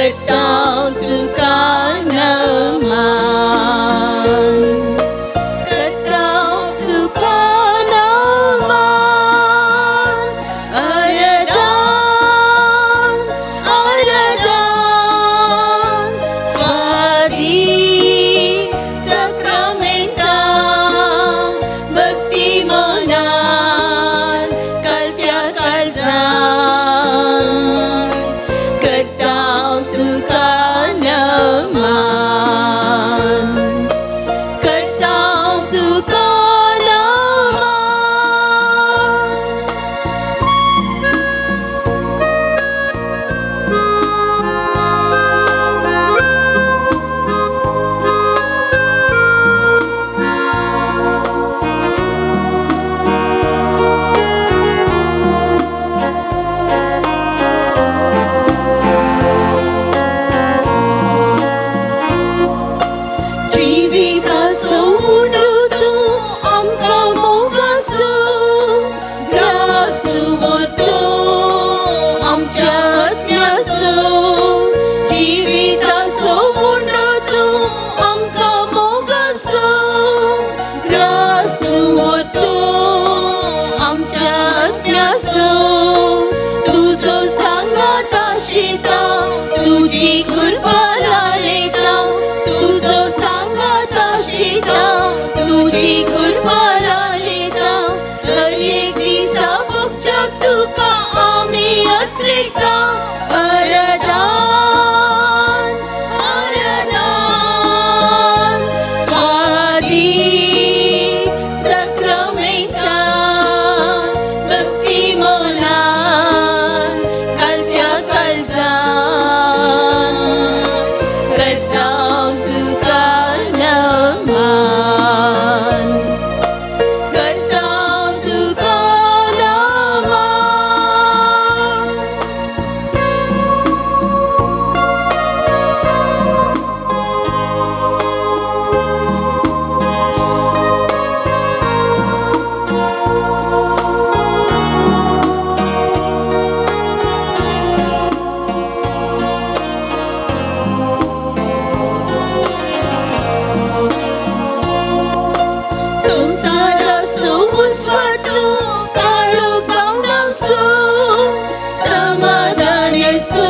करता तुका नमन, करता तुका नमन। अरदान अरदान स्वादी सक्रामेंता भक्ती मनान कलत्या काळजान करता तुका नमन, करता तुका नमन। जिविताचो उंडो तूं आमकां मोगाचो, ग्रास तूं वतो आमच्या आत्म्याचो। जिविताचो उंडो तूं आमकां मोगाचो, ग्रास तूं वतो आमच्या आत्म्याचो। तुजो सांगात आशिता, तुजी कृपा लायता, तुजो सांगात आशिता, तुजी कृपा लायता। हर एक दिसा भोगच्याक तुका आमी अत्रिकता। अरदान अरदान स्वादी सक्रामेंता भक्ती मनान कलत्या काळजान करता तुका नमन, करता तुका नमन। संवसाराचो उस्वातो काळो गावणाचो, समाधानाचो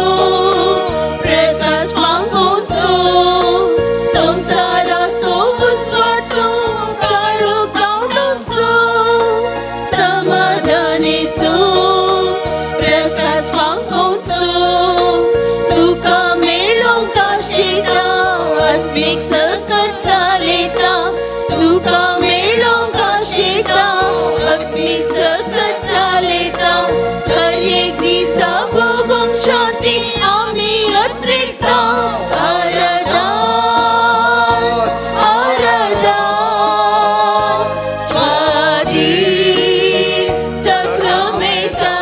प्रकाश फांकोचो। संवसाराचो उस्वातो काळो गावणाचो, समाधानाचो प्रकाश फांकोचो। तुका मेळोंक आशिता, आत्मीक सकत घालयता, तुका मेळोंक आशिता, आत्मीक सकत घालयता। हर एक दिसा भोगूंक शांती आमी अत्रिकता। अरदान अरदान स्वादी सक्रामेंता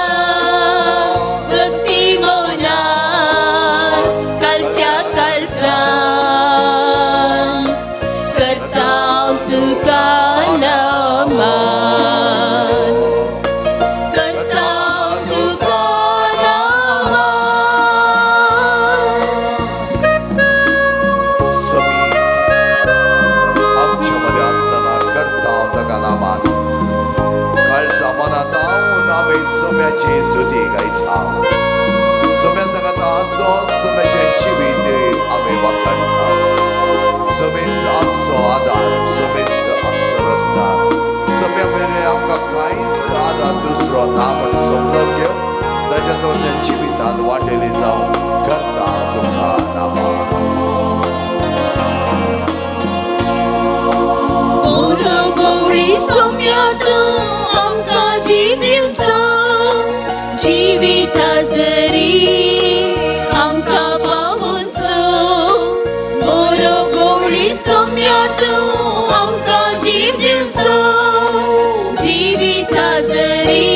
भक्ती मनान कलत्या काळजान करता तुका नमन, करता तुका नमन। समी आमच्या मध्ये असताना करता तुका नामान, काळजा मनात हांव आमी सम्याची स्तुती गायता। सम्या सांगात आसोन सम्याचें जिवीत आमी वाखाणता। समीच आमचो आदार, समीच आमचो रस्ता, सम्या मेरेन आमकां कांयच आदार दुसरो ना म्हण समजून घेवन ताच्या तो जिवितान वाटेली जावं करता तुका नामान। मोरो गवळी सोम्या तूं आमकां जीव दिवचो, जिविता जरी आमकां पावोवचो। मोरो गवळी सोम्या तूं आमकां जीव दिवचो, जिविता जरी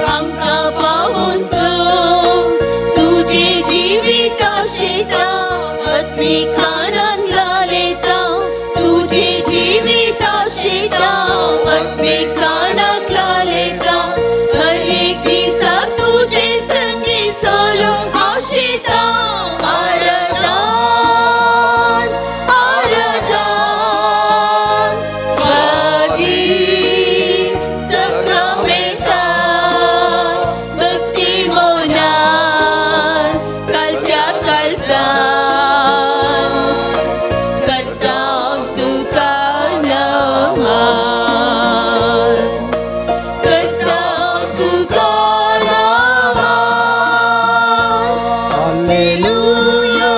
आमकां पावोवचो। तुजे Alleluia,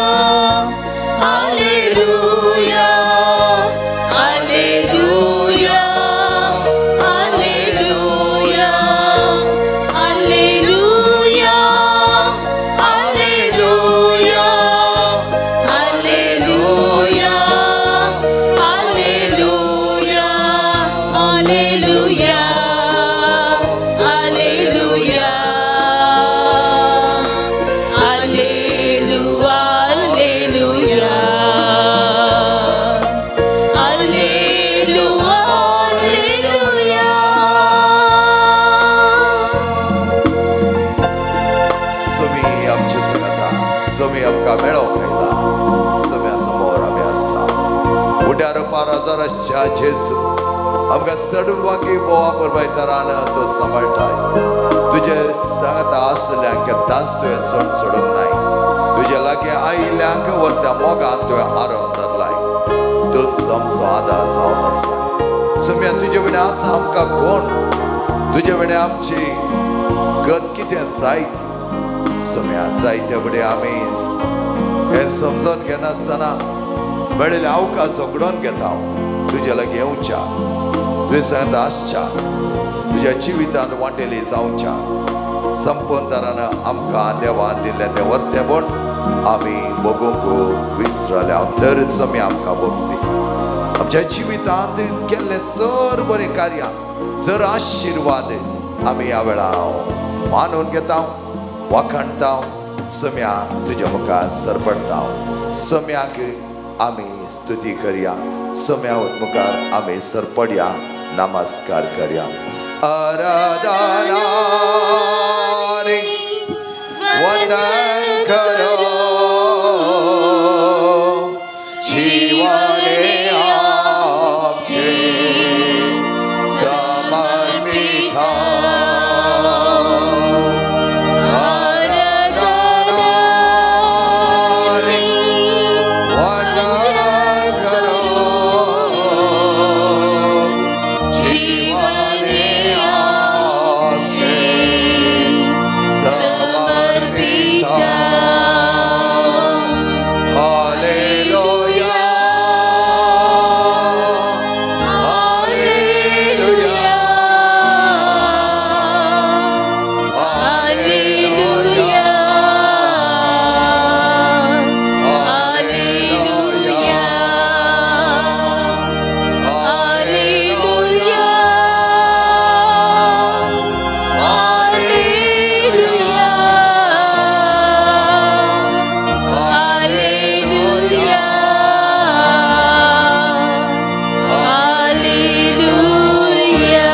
Alleluia, Alleluia, Alleluia, Alleluia, Alleluia, Alleluia, Alleluia, Alleluia, Alleluia, Alleluia, Alleluia, Alleluia, Alleluia. Sumi आमचे सांगता, सुमी आमकां मेळो खायला, सुम्या समोर आमी आसा. उड्यार पार हजाराच्या जेजू आमकां चडवाकी बोवा परबायतरान तो सांबाळटाय. तुजे सांगता आसल्यांक केन्नाच तुवें सोड सोडूंक नाय. तुजे लागीं आयिल्ल्यांक वरत्या मोगान तुवें आरोवन धरलाय. तूंच आमचो आदार जावन आसा. सुम्या तुजे विणें आसा आमकां कोण? तुजे विणें आमची गत कितें जायत? सुम्या जायते फुडें आमी हें समजून घेनासतना मेळिल्ले अवकाश उगडोन घेता. तुजे लागीं येवच्या, तुवें सांगता आसच्या, तुज्या जिवितांत वांटेली जावच्या. संपंदरान आमकां देवान दिल्लें तें वर्तेपण आमी भोगूंक विसरल्या. तर सुम्या आमकां भोगसी. आमच्या जिवितांत केल्लें चड बरें कार्यां, चड आशिर्वाद आमी ह्या वेळा मानून घेता, वाखाणता. सुम्या तुज्या मुखार सरपडटा. सुम्याक आमी स्तुती करया. सुम्या मुखार आमी सरपडया, नमस्कार करया. आराधना वंदन करो जीवने आमचे समर्पिता. आराधना वंदन करो जीवने आमचे समर्पिता. Hallelujah, hallelujah, hallelujah, hallelujah, hallelujah, hallelujah, hallelujah, hallelujah.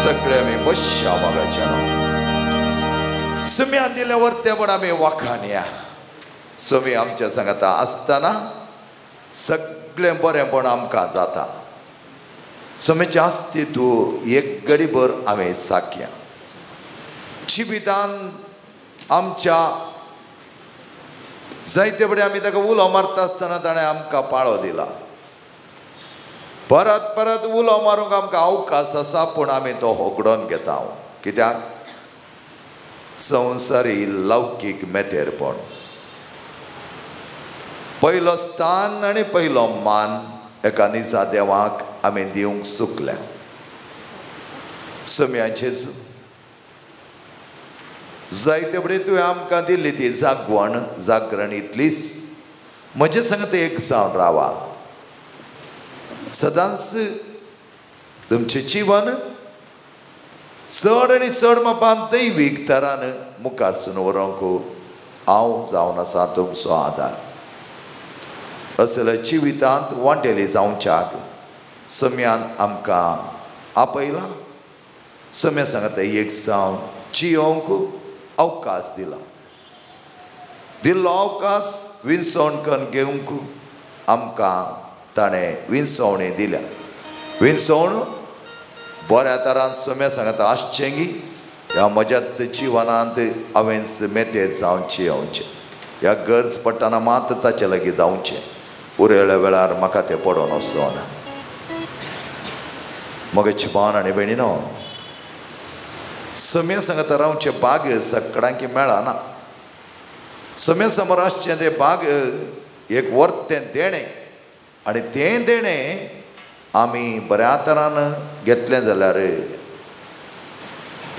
सगळे आमी बसया मोगाच्या. सुम्या दिल्या वर्तेपण आमी वाखाणया. सुमी आमच्या सांगता आसतना सगळें बरेंपण आमकां जाता. सुमीचें अस्तित्व एक गडीभर आमी साकया. जिवितान आमच्या जायते फुडें आमी ताका उलो मारता आसतना ताणें आमकां पाळो दिला. परत परत उलो मारूंक आमकां अवकाश आसा, पूण आमी तो होगडोन घेता. कित्याक? संवसारी लौकीक मेतेरपण. पयलो स्थान आनी पयलो मान एका निजा देवाक आमी दिवंक चुकल्या. सुम्या जेजू जायते फुडें तुवें आमकां दिल्ली ती जागवण, जागरण इतलीच म्हजे संगत एक जावन रावा. सदांच तुमचें जीवन चड आनी चड मापान दैवीक तरान मुखार सून व्हरूंक हांव जावन आसा तुमचो आदार. असल्या जिवितांत वांटेली जावच्याक सम्यान आमकां आपयला. सम्या सांगता एक जावन जियोंक अवकाश दिला. दिल्लो अवकाश विंचवण करून घेवंक आमकां ताणें विंचवणी दिल्या. विंचवण बऱ्या तरान सम्या सांगता आसचें गी ह्या म्हज्या जिवनांत हांवें मेतेर जावचें येवचें. ह्या गरज पडटना मात्र ताचे लागीं धांवचें. उरयल्या वेळार म्हाका तें पडोन वचना. मगे चिबान आनी भयणीनो, सम्या सांगता रावचें बाग सगळ्यांक मेळना. सम्या समोर आसचें तें बाग एक वर्तें देणें आनी तें देणें आमी बऱ्या तरान घेतलें जाल्यार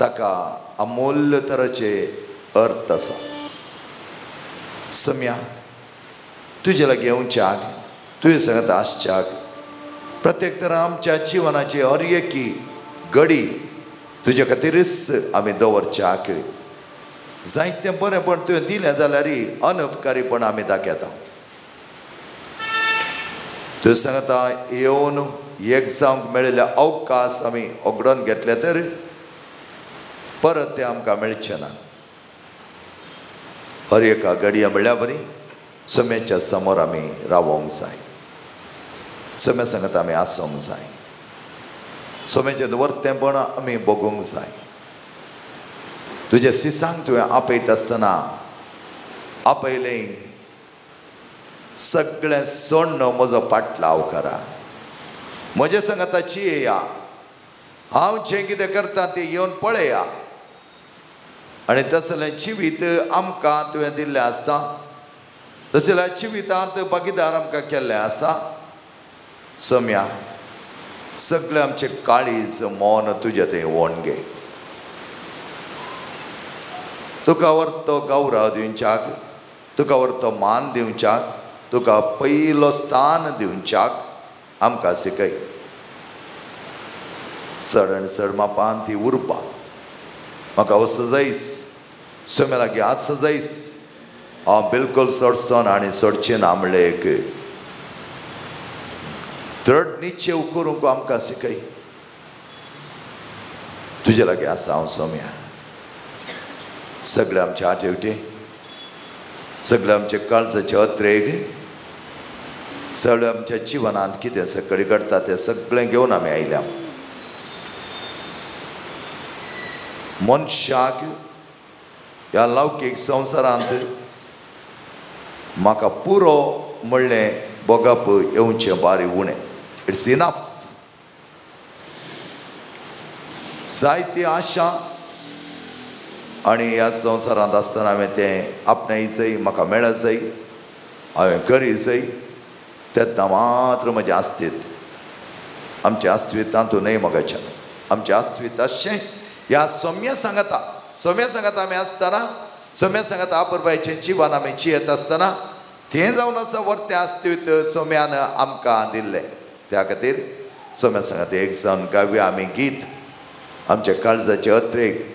ताका अमूल्य तराचे अर्थ आसा. सम्या तुजे लागीं येवच्याक, तुजे सांगता आसच्याक, प्रत्येक तरा आमच्या जिवनाची हर एकी घडी तुजे खातीरच आमी दवरच्याक जायतें बरेंपण तुवें दिलें जाल्यार अनुपकारीपण आमी दाखयता. तुवें सांगता येवन एक जावंक मेळिल्ले अवकाश आमी उगडून घेतले तर परत ते आमकां मेळचें ना. हर एका घडये म्हणल्यार बरी सम्याच्या समोर आमी रावोंक जाय, सम्या सांगता आमी आसूंक जाय, सम्याचें वर्तेंपण आमी भोगूंक जाय. तुज्या सिसांक तुवें आपयता आसतना आपयलें सगळें सोडण म्हजो पाटलाव करा, म्हज्या सांगाता चियेया, हांव जें कितें करता तें येवन पळया. आनी तसलें जिवीत आमकां तुवें दिल्लें आसता, तसल्या जिवितांत भागीदार आमकां केल्लें आसा. सम्या सगळें आमचें काळीज मन तुजें थंय वोण घे. तुका व्हरतो गौरव दिवच्याक, तुका व्हरतो मान दिवच्याक, तुका पयलो स्थान दिवच्याक आमकां शिकय. चड आनी चड मापान ती उरपा म्हाका वस्त जायस, सम्या लागीं आस जायस, हांव बिलकुल सोडचो ना आनी सोडचें ना म्हणलें एक दृढ निश्चेव करूंक आमकां शिकय. तुजे लागीं आसा हांव सोम्या. सगळे आमचे आठेवटे, सगळे आमचे काळजाचे अत्रेग, सगळे आमच्या जिवनांत कितें सगळें घडटा तें सगळें घेवन आमी आयल्या. मनशाक ह्या लौकीक संवसारांत म्हाका पुरो म्हणलें भोगप येवचें बारी उणें. It's enough. जायती आशा आनी ह्या संवसारांत आसतना हांवें तें आपणाय जाय, म्हाका मेळत जाय, हांवें करी जाय, तेन्ना मात्र म्हजें अस्तित्व, आमचें अस्तित्व तातूंत न्हय मोगाचें, आमचें अस्तित्व आसचें ह्या सौम्या सांगाता. सौम्या सांगाता आमी आसतना, सौम्या सांगाता आपरबायचें जिवन आमी जियेत आसतना तें जावन आसा वर्तें अस्तित्व सौम्यान आमकां दिल्लें. त्या खातीर सौम्या सांगाता एक जावन गावया आमी गीत आमच्या काळजाचे अत्रेक.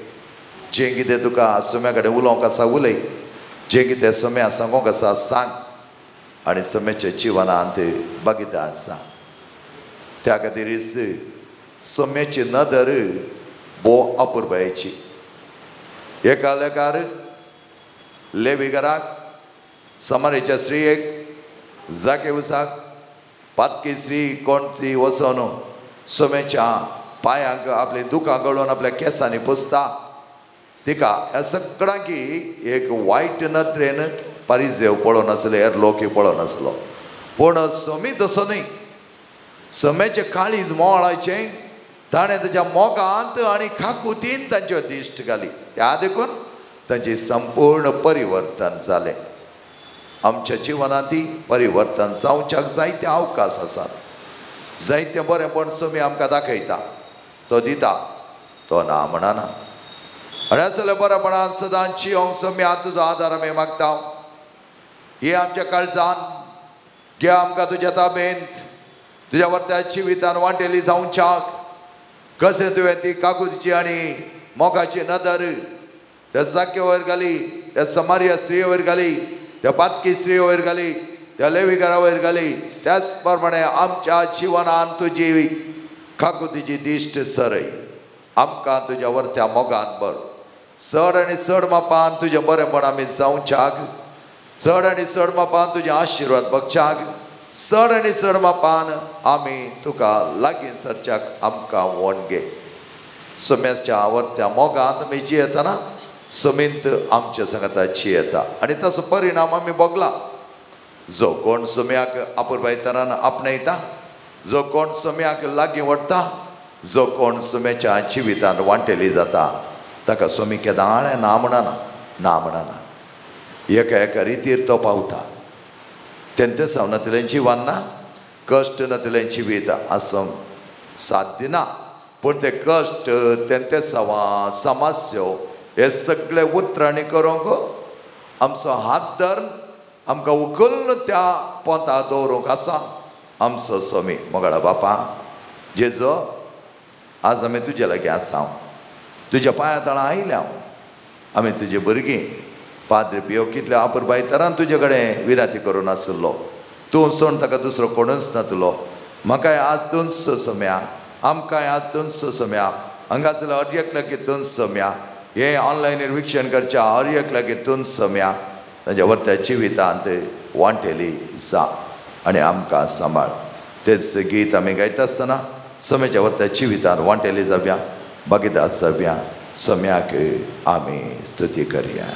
जें कितें तुका सौम्या कडेन उलोवंक आसा उलय, जें कितें सौम्या सांगूंक आसा सांग, आनी सौम्याच्या जिवनांत बगिता आसा. त्या खातीरच सौम्याची नदर भोव अपुरबायेची. एका लेखार लेविगराक, समारेच्या स्त्रियेक, जाकेवसाक, पातकी स्त्री कोण ती वचून सोम्याच्या पांयांक आपली दुकां गळोवन आपल्या केंसांनी पुसता, तिका ह्या सगळ्यांकी एक वायट नदरेन परिजेव पळोवन आसले, हेर लोकय पळोवन आसलो. पूण सोमी तसो न्हय. सोम्याचें काळीज मोळाचें, ताणें ताच्या मोगांत आनी खाकुतीन तांच्यो दिश्ट घाली, त्या देखून तांचें संपूर्ण परिवर्तन जालें. आमच्या जिवनांतय परिवर्तन जावच्याक जायते अवकाश आसात, जायते बरेंपण सोमी आमकां दाखयता, तो दिता, तो ना म्हणना. आनी आसल्या बरेपणान सदांच जियोंक सोम्या तुजो आदार आमी मागता. हे आमच्या काळजान घे आमकां तुज्या ताबेंत, तुज्या वर्त्या जिवितान वांटेली जावच्याक. कशें तुवें ती काकुतीची आनी मोगाची नदर त्या जाके वयर घाली, त्या समारिया स्त्रिये वयर घाली, त्या पातकी स्त्रिये वयर घाली, त्या लेविगरा वयर घाली, त्याच प्रमाणे आमच्या जिवनान तुजी काकुतीची दिश्ट सरय. आमकां तुज्या वर्त्या मोगान बर चड आनी चड मापान तुजें बरेंपण आमी जावच्याक, चड आनी चड मापान तुजें आशिर्वाद बगच्याक, चड आनी चड मापान आमी तुका लागीं सरच्याक आमकां वण घे. सोम्याच्या आवडत्या मोगांत आमी जियेतना सोमींत आमच्या सांगाता जियेता आनी ताचो परिणाम आमी भोगला. जो कोण सोम्याक आपुरबायतरान आपणयता, जो कोण सोम्याक लागीं वडटा, जो कोण सोम्याच्या जिवितान वांटेली जाता, ताका स्वामी केदाळे ना म्हणना, ना म्हणना. एका एका रितीर तो पावता. तेंते साव नातिलें जिवन ना, कश्ट नातिलें जिवीत आसूंक साध्य ना. पूण ते कश्ट, तेंते सवा, समस्यो हे सगळे उतरांनी करूंक आमचो हात धरून आमकां उखल्ल त्या पोंता दवरूंक आसा आमचो स्वामी. मोगाळा बापा जेजो, आज आमी तुजे लागीं आसा, तुज्या पांया तळा आयल्या आमी तुजे भुरगीं. पाद्रे पियो कितल्या अपुरबाय तरान तुजे कडेन विराती करून आशिल्लो, तूं सोड ताका दुसरो कोणूच नातलो. म्हाकाय आज तूंच सम्या, आमकांय आज तूंच सम्या, हांगासरल्या हर एकल्याक तूंच सम्या, हें ऑनलायन विक्षण करच्या हर एकल्याक तूंच सम्या, तांच्या वर्त्या जिवितांत वांटेली जा आनी आमकां सांबाळ. तेच गीत आमी गायता आसतना सम्याच्या वर्त्या जिवितांत वांटेली जावया, भागीदार जावया, सम्याक आमी स्तुती करया.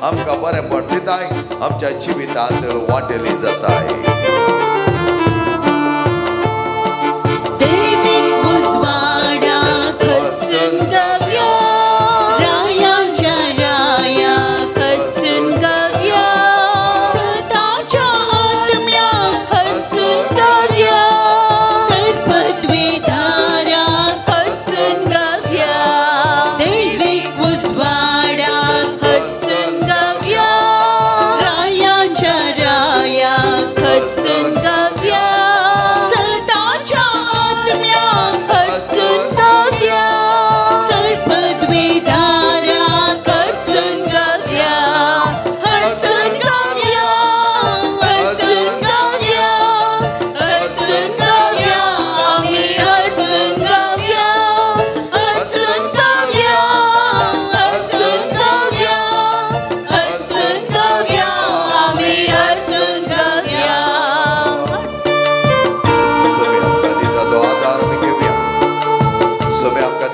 आमकां बरेंपण दिताय, आमच्या जिवितांत वांटेली जाताय. Raja, Raja,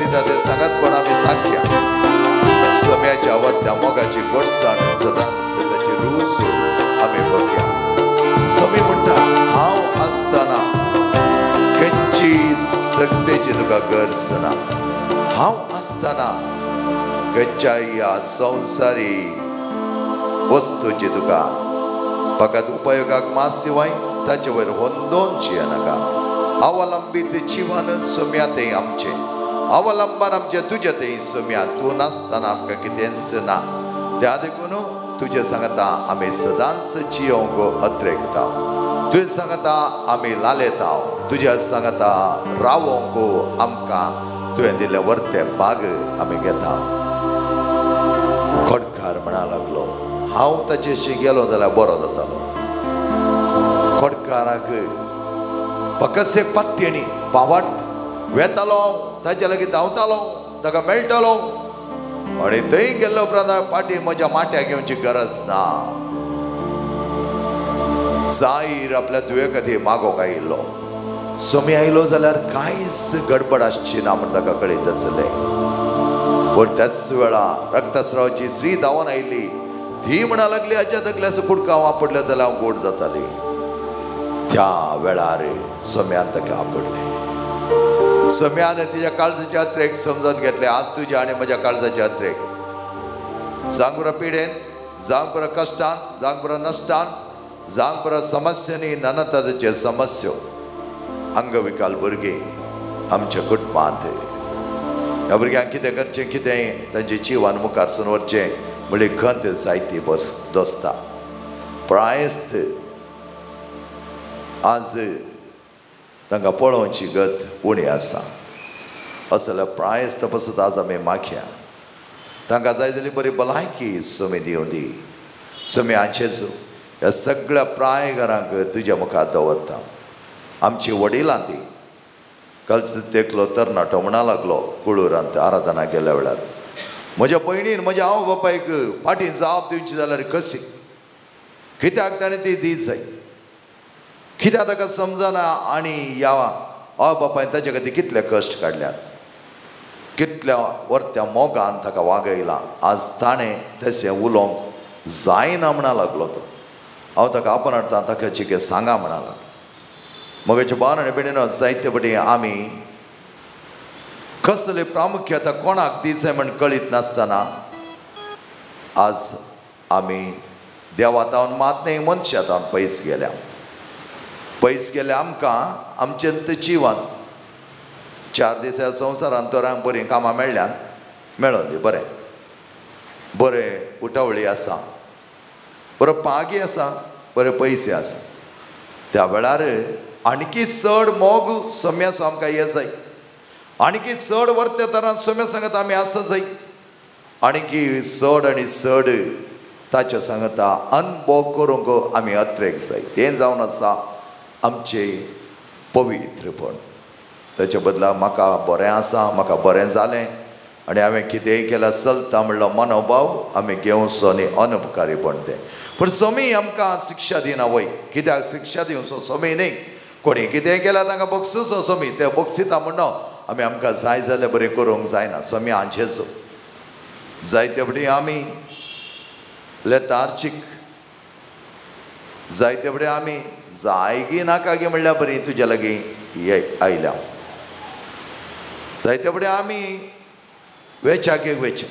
दिता ते सांगातपण आमी साख्या. सम्याच्या आवडत्या मोगाची गोडसाण सदांच ताची रूच आमी बघया. समी म्हणटा हांव आसतना खंयची सक्तेची तुका गरज ना. हांव आसतना खंयच्या ह्या संवसारी वस्तूची तुका फकत उपयोगाक मात शिवाय ताचे वयर होंदोन चिय नाका. अवलंबीत जिवन सोम्या तें आमचें, अवलंबन आमचें तुजें तें सोम्या. तूं नासतना आमकां कितेंच ना. त्या देखून तुजें सांगता आमी सदांच जियोंक अत्रेकता, तुजें सांगता आमी लालेता, तुज्या सांगता रावोंक आमकां तुवें दिल्लें वर्तें बाग आमी घेता. खोडकार म्हणा लागलो हांव ताचेशी गेलो जाल्यार बरो जातालो. खोडकाराक फकत एक पत्तेणी पावट वेतालो, ताचे लागीं धांवतालो, ताका मेळटालो आनी थंय गेल्लो उपरांत हांवें फाटीं म्हज्या माट्याक घेवची गरज ना. जाहीर आपल्या दुये खातीर मागोंक आयिल्लो. सोमी आयलो जाल्यार कांयच गडबड आसची ना म्हण ताका कळीत आसलें. पूण त्याच वेळा रक्तस्रावाची स्त्री धांवन आयिल्ली. ती म्हणा लागली हाच्या तकल्याचो कुडको हांव आपडलो जाल्यार हांव गोड जाताली. त्या वेळार सोम्यान ताका आपडलें. सोम्यान तिच्या काळजाचे अत्रेक समजून घेतले. आज तुज्या आनी म्हज्या काळजाचे अत्रेक जांगपुरा पिडेन, जांगपुरा कश्टान, जांगपुरा नश्टान, जांगपुरा समस्यांनी नाना समस्यो अंगविकाल भुरगीं आमच्या कुटुंबांत. ह्या भुरग्यांक कितें करचें कितें तांचे जिवन मुखार सून व्हरचें म्हणली खंत जायती दोस्ता प्रायस्त आज तांकां पळोवची गत उणी आसा. असल्या प्रायस्त पसत आज आमी मागया तांकां जाय जाली बरी भलायकी सोमी दिवं दी. सोमी आंचेच ह्या सगळ्या प्रायघरांक तुज्या मुखार दवरता. आमची वडिलां ती कालच तेकलो तरणाटो म्हणा लागलो कुळूरांत आराधना गेल्या वेळार म्हज्या भयणीन म्हज्या आवय बापायक फाटीं जाप दिवची जाल्यार कशी कित्याक ताणें ती दी जाय कित्याक ताका समजना. आनी ह्या आवय बापायन ताचे खातीर कितले कश्ट काडल्यात, कितल्या वर्त्या मोगान ताका वागयला. आज ताणें तशें उलोवंक जायना म्हणा लागलो तो. हांव ताका आपण हाडटा ताका चिके सांगा म्हणा लागलो. मगाचे बाण आनी भयणीनो जायते फावटी आमी कसले प्रामुख्यता कोणाक दिचें म्हण कळीत नासतना आज आमी देवा तावन मात न्हय मनशा तावन पयस गेल्या. पयस गेल्या आमकां आमचें जिवन 4 दीस ह्या संवसारान तोरांक बरीं कामां मेळ्ळ्यान मेळोन दी बरें बरें उठावळी आसा, बरो पागी आसा, बरे पयशे आसा. त्या वेळार आणखी चड मोग सम्यासो आमकां ये जाय, आणखी चड वर्ते तरान सम्या सांगता आमी आसा जाय, आणखी चड आनी चड ताच्या सांगता अनभोग करूंक आमी अत्रेक जाय. तें जावन आसा आमचें पवित्रपण. ताच्या बदला म्हाका बरें आसा, म्हाका बरें जालें आनी हांवें कितेंय केल्यार चलता म्हणलो मनोभाव आमी घेवचो आनी अनुपकारीपण तें. पूण सोमी आमकां शिक्षा दिना वय. कित्याक शिक्षा दिवचो सोमी न्ही. कोणी कितेंय केल्यार तांकां बक्षिसो सोमी ते बक्षिता म्हणो आमी आमकां जाय जाल्यार बरें करूंक जायना. सोमी आंचेचो जायते फावटी आमी लेतार्चीक, जायते फावटी आमी जायगी नाका गी म्हणल्यार बरी तुज्या लागीं आयल्या. जायते फावटी आमी वेच्याक एक वेच्या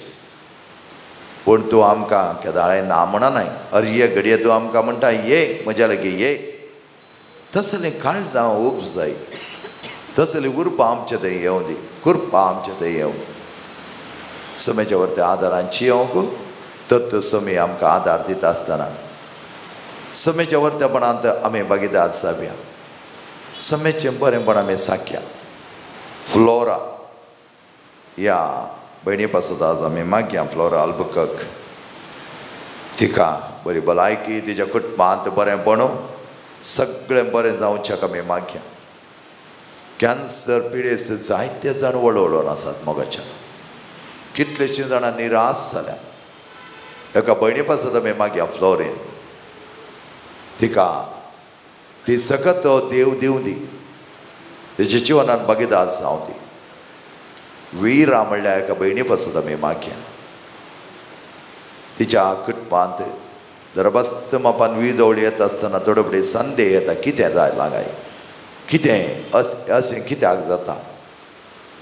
पूण तूं आमकां केदाळे ना म्हणा नाय. अरे ये घडये तूं आमकां म्हणटा ये म्हज्या लागीं ये. तसलें काळजां उब जाय, तसली उर्बा आमचे थंय येवं दी, कृपा आमचे थंय येवं. समेच्या वरती आदारान चियोंक तत्त समी आमकां आदार दिता आसतना समेच्या वरतेपणांत आमी भागीदार जावया. समेचें बरेंपण आमी साखया. फ्लोरा ह्या भयणी पासत आज आमी मागया. फ्लोरा अल्बुकर्क तिका बरी भलायकी, तिच्या कुटुंबांत बरें बणो, सगळें बरें जावचें आमी मागया. कॅन्सर पिडेस्त जायते जाण वळवळून आसात मोगाच्या, कितलेशीं जाणां निराश जाल्यात. एका भयणी पासत आमी मागया फ्लोरीन, तिका ती सकत देव दिवं दी, तिच्या जिवनान भागीदार जावं दी. वीरा म्हणल्यार एका भयणी पासत आमी मागया. तिच्या कुटुंबांत दरबस्त मापान विदवळी येता आसतना थोडे फुडें संदेह येता, कितें जालां काय, कितें अशें कित्याक जाता.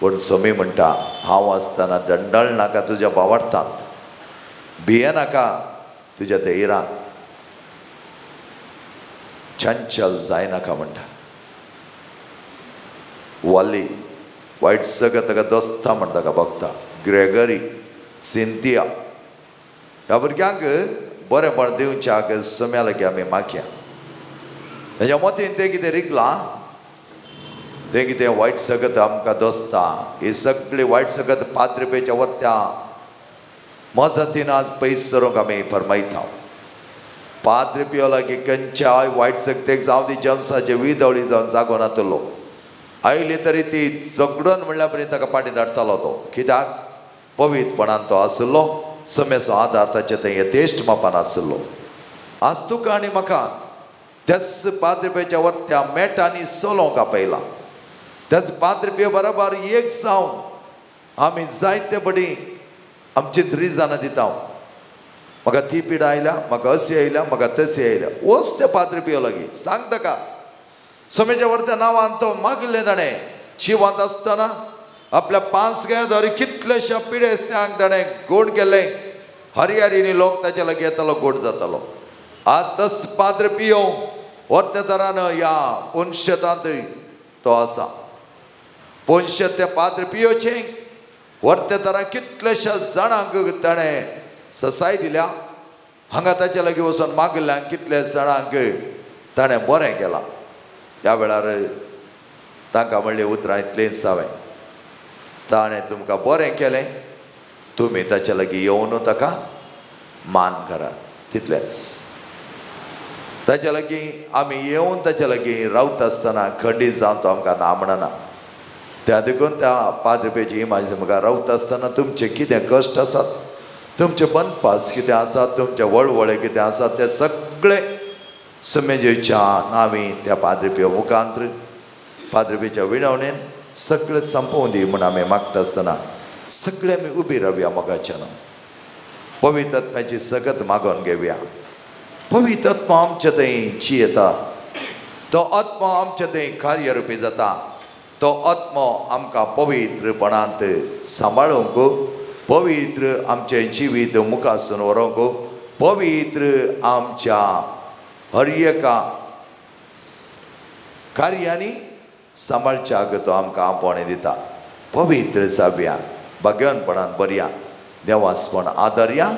पूण सोमी म्हणटा, हांव आसतना दंडळ नाका तुज्या भावार्थांत, भियेनाका तुज्या धैरान, चंचल जायनाका म्हणटा. वाली वायट सगळं ताका दोस्ता म्हण ताका बघता. ग्रेगरी, सिंथिया ह्या भुरग्यांक बरेंपण दिवच्याक सम्या लागीं आमी मागया. तेज्या मतीन तें कितें रिगलां, तें कितें वायट सगत आमकां दोस्ता, ही सगळी वायट सगत पाद्रपेच्या वरत्या मजतीन आज पयस सरूंक आमी फरमायता. पाद्रपियो लागीं खंयच्याय वायट शक्तेक जावं ती जमसाचे विदवळी जावन जागो नातलो आयली तरी ती झगडून म्हणल्यार परी ताका फाटीं धाडटालो तो. कित्याक पवित्रपणान तो आशिल्लो, सम्याचो आदार ताचे थंय यथेश्ट मापान आशिल्लो. आज तुका आनी म्हाका त्याच पाद्रपेच्या वरत्या मेटांनी चलोवंक आपयला. त्याच पाद्रपियो बरोबर एक जावन आमी जायते पटी आमची त्रिजाणां दिता. म्हाका ती पिडा आयल्या, म्हाका अशी आयल्या, म्हाका तशी आयल्या, वच त्या पाद्रपियो लागीं सांग ताका. सोम्याच्या वरत्या नांवान तो मागिल्लें ताणें जिवांत आसतना आपल्या पांच गांवां कितलेश्या पिडेस्त्यांक ताणें गोड केलें. हरिहरीनी लोक ताच्या लागीं येतालो, गोड जातालो. आज तस पाद्र पियो वरत्या तरान ह्या पोनशेतांत तो आसा. पोनशेत त्या पाद्र पियोचें वरत्या तरान कितलेश्या जाणांक ताणें ससाय दिल्या. हांगा ताच्या लागीं वचून मागिल्ल्यान कितल्या जाणांक ताणें बरें केलां. ह्या वेळार तांकां म्हणलें उतरां इतलेंच हांवें, ताणें तुमकां बरें केलें, तुमी ताच्या लागीं येवन ताका मान करात, तितलेंच. ताच्या लागीं आमी येवन ताच्या लागीं रावता आसतना खंडीत जावन तो आमकां ना म्हणना. त्या देखून त्या पाद्रपेची इमाज म्हाका रावता आसतना तुमचे कितें कश्ट आसात, तुमचे बनपास कितें आसात, तुमचे वळवळे कितें आसात, ते सगळे समेजेच्या नांवी त्या पाद्रपियो मुखांत पाद्रपेच्या विणवणेन सगळें संपोवन दी म्हूण आमी मागता आसतना सगळे आमी उबी रावया मोगाच्यान. पवित्र आत्म्याची सगत मागोवन घेवया. पवित्र आत्मा आमच्या थंय जियेता, तो आत्मा आमच्या थंय कार्यरुपी जाता. तो आत्मो आमकां पवित्रपणांत सांबाळूंक, पवित्र आमचें जिवीत मुखासून व्हरूंक, पवित्र आमच्या हर एका कार्यांनी सांबाळच्याक तो आमकां आपोवणें दिता. पवित्र जावया, भाग्यवानपणान बरया, देवासपण आदरया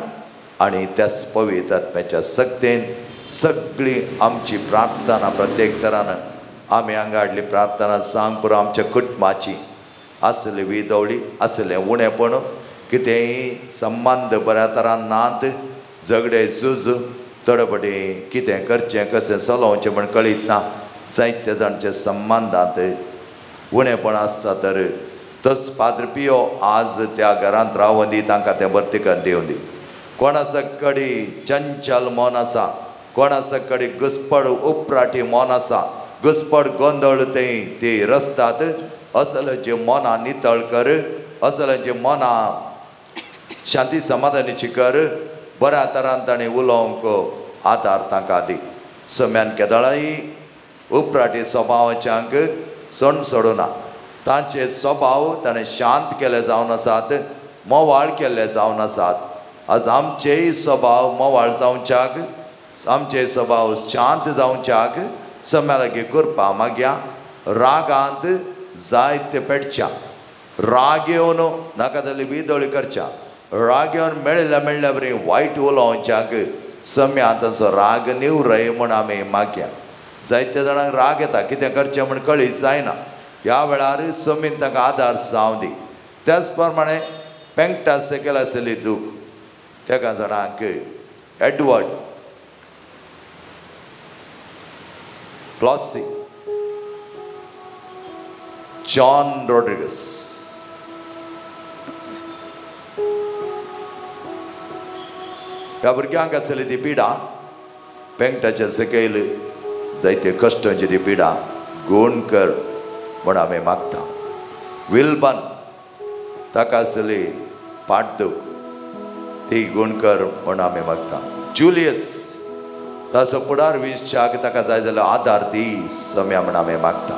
आनी त्याच पवित्र आत्म्याच्या सक्तेन सगळी आमची प्रार्थना प्रत्येक तरान आमी हांगा हाडली प्रार्थना सांग पुरो आमच्या कुटुंबाची आसली विदवळी, आसलें उणेपण, कितेंय संबंद बऱ्या तरान नात, झगडे झूज थोडे कितें करचें कशें चलोवचें म्हण कळीत ना, जायते जाणचे संबंदांत उणेपण आसता. तर तोच पाद्र पियो आज त्या घरांत रावून दी, तांकां तें भरतीकन दिवं दी. कोणाचा कडी चंचल मन आसा, कोणाचा कडी घुसपड उपराटी मन आसा, घुसपड गोंदळ थंय ती रस्तात असल्याचे मनां नितळ कर, असल्याचे मनां शांती समाधानीची कर, बऱ्या तरान ताणें उलोवंक आदार तांकां दी. सम्यान केदळाय उपराटी स्वभावाच्यांक सण सोडुना, तांचे स्वभाव ताणें शांत केले जावन आसात, मोवाळ केल्ले जावन आसात. आज आमचेय स्वभाव मोवाळ जावच्याक, आमचे स्वभाव शांत जावच्याक सम्या लागीं करपा मागया. रागांत जायते पेटच्या, राग येवन नाका जाल्यार विदोळी करच्या, राग येवन मेळिल्ल्या मेळ्ळ्या बरी वायट उलोवच्याक सम्या तांचो राग निवरय म्हूण आमी मागया. जायते जाणांक राग येता, कितें करचें म्हूण कळीत जायना. ह्या वेळार समीन तांकां आदार जावं दी. त्याच प्रमाणे पेंकटा सकयल आशिल्ली दूख तेका जाणांक एडवर्ड प्लॉसी, जॉन रॉड्रिगस, ह्या भुरग्यांक आसली ती पिडा, पेंकटाच्या सकयल जायते कश्टांची ती पिडा गुण कर म्हूण आमी मागता. विल्बन ताका आसली पाटदूख ती गुणकर म्हूण आमी मागता. जुलियस ताचो फुडार 20 ताका जाय जाल्यार आदार दी सम्या म्हूण आमी मागता.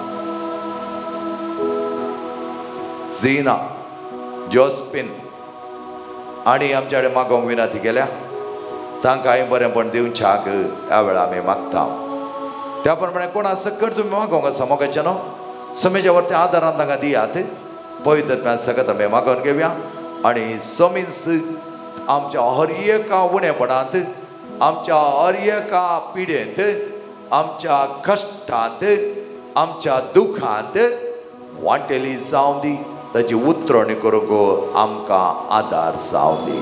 झिना जोस्पिन आनी आमच्या कडेन मागोवंक विनंती केल्या तांकां बरेंपण दिवच्याक ह्या वेळार आमी मागता. त्या प्रमाणे कोणा सकट तुमी मागोवंक आसा मोगाचें न्हू समेच्या वरती आदारान तांकां दियात. पवित्र सगळ्यात आमी मागोवन घेवया आनी समीस आमच्या हर एका उणेपणांत, आमच्या हर एका पिडेंत, आमच्या कश्टांत, आमच्या दुखांत वांटेली जावं दी. ताची उतरणी करूंक आमकां आदार जावं दी.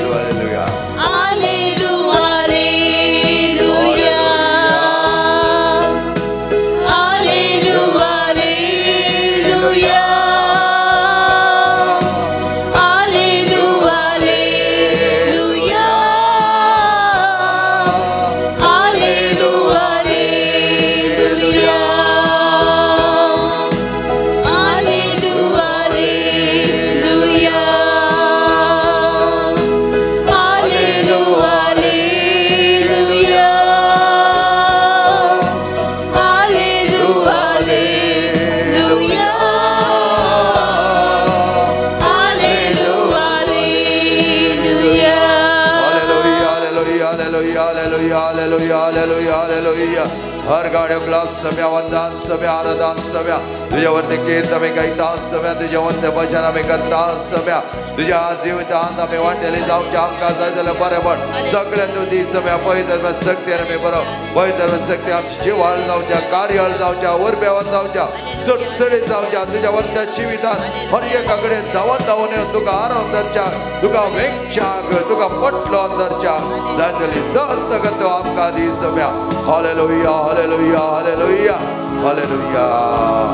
Hallelujah. हालेलुया. हर गाड्यो क्लास सम्या वंदन सम्या आराधन सम्या तुझ्यावरती कीर्त आमी गायता सम्या, तुझ्यावरती भजन आमी करता सम्या, तुझ्या जिवितांत आमी वांटेली जावच्या आमकां जाय जाल्यार बरें पण सगळें तूं दी सम्या. पवित्र शक्ती आमी बरो पवित्र शक्ती आमची जिवाळ जावच्या, कार्याळ जावच्या, उर्बेवन जावच्या, सुटसुटीत जावच्या. तुझ्या वरत्या जिवितांत हर एका कडेन धांवत धांवून येवन तुका आरोन धरच्या, तुका वेंगच्याक, तुका पटलो धरच्या जाय जाली सगळं तूं आमकां दी सम्या. Hallelujah hallelujah hallelujah hallelujah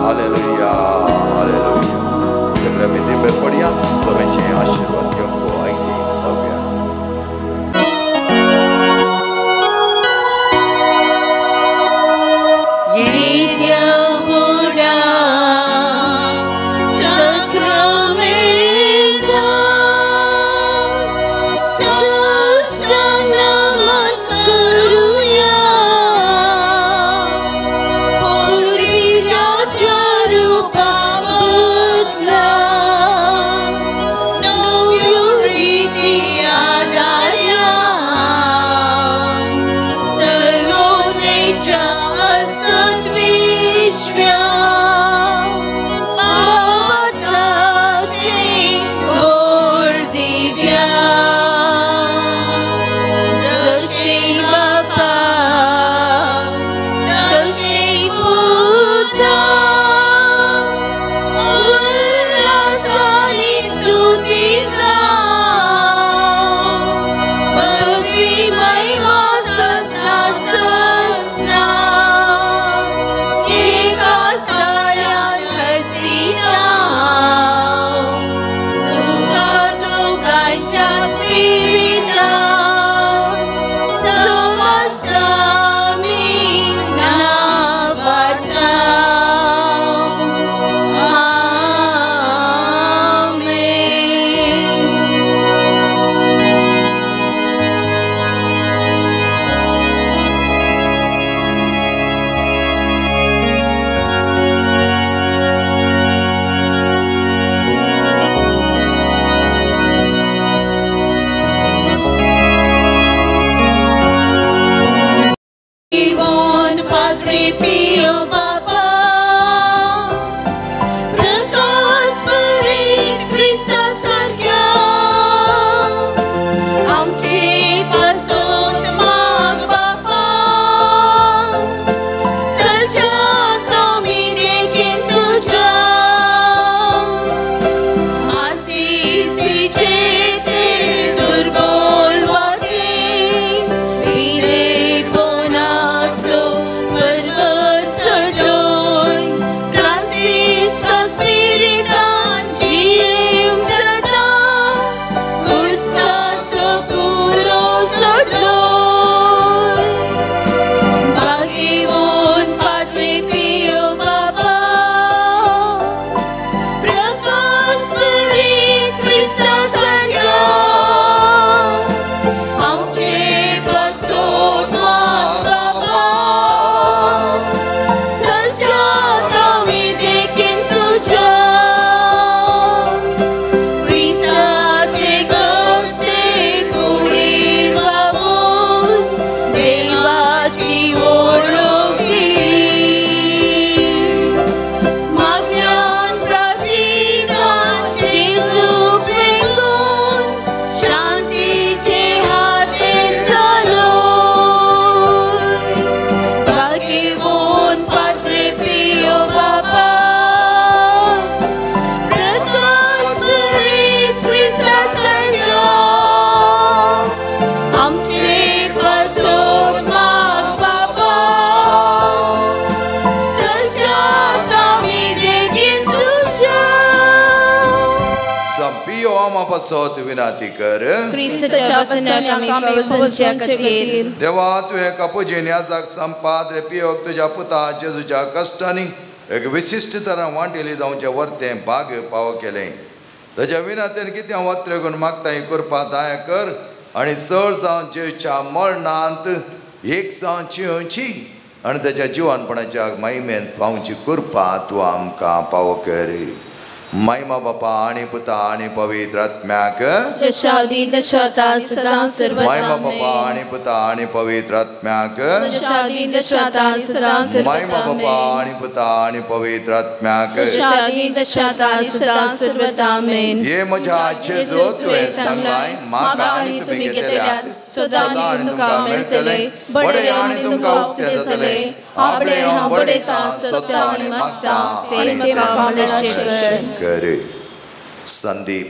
hallelujah hallelujah. सगळ्या भीती पडया, सगळ्यांचे आशीर्वाद घेवंक आयती सगळ्या. देवा तुवें कपुजीन याजाक संपाद पियोक तुज्या पुता जेजूच्या कश्टांनी एक विशिश्ट तरा वांटेली जावचें वर्तें भाग पावो केलें. ताज्या विनातेन कितें वत्रेगून मागता ही कृपा दया कर आनी चड जावन जेजूच्या मरणांत एक जावन जियोवची आनी ताज्या जिवनपणाच्या महिमेंत पावची कृपा तूं आमकां पावो कर. महिमा बापा आणि पुता आणि पवित्र आत्म्याक जशादी जशाता सदा सर्वदा महिमा बापा आणि पुता आणि पवित्र आत्म्याक जशादी जशाता सदा सर्वदा महिमा बापा आणि पुता आणि पवित्र आत्म्याक जशादी जशाता सदा सर्वदा आमेन। ये म्हज्या जेजू तुवें सांगलाय म्हाका आनी तुमी घेतल्यात सदां आनी तुमकां मेळटलें बडें आनी तुमकां उक्तें जातलें आपले हांव बडयतां सोदतां आनी मागतां तें म्हाका मेळशें कर। संदीप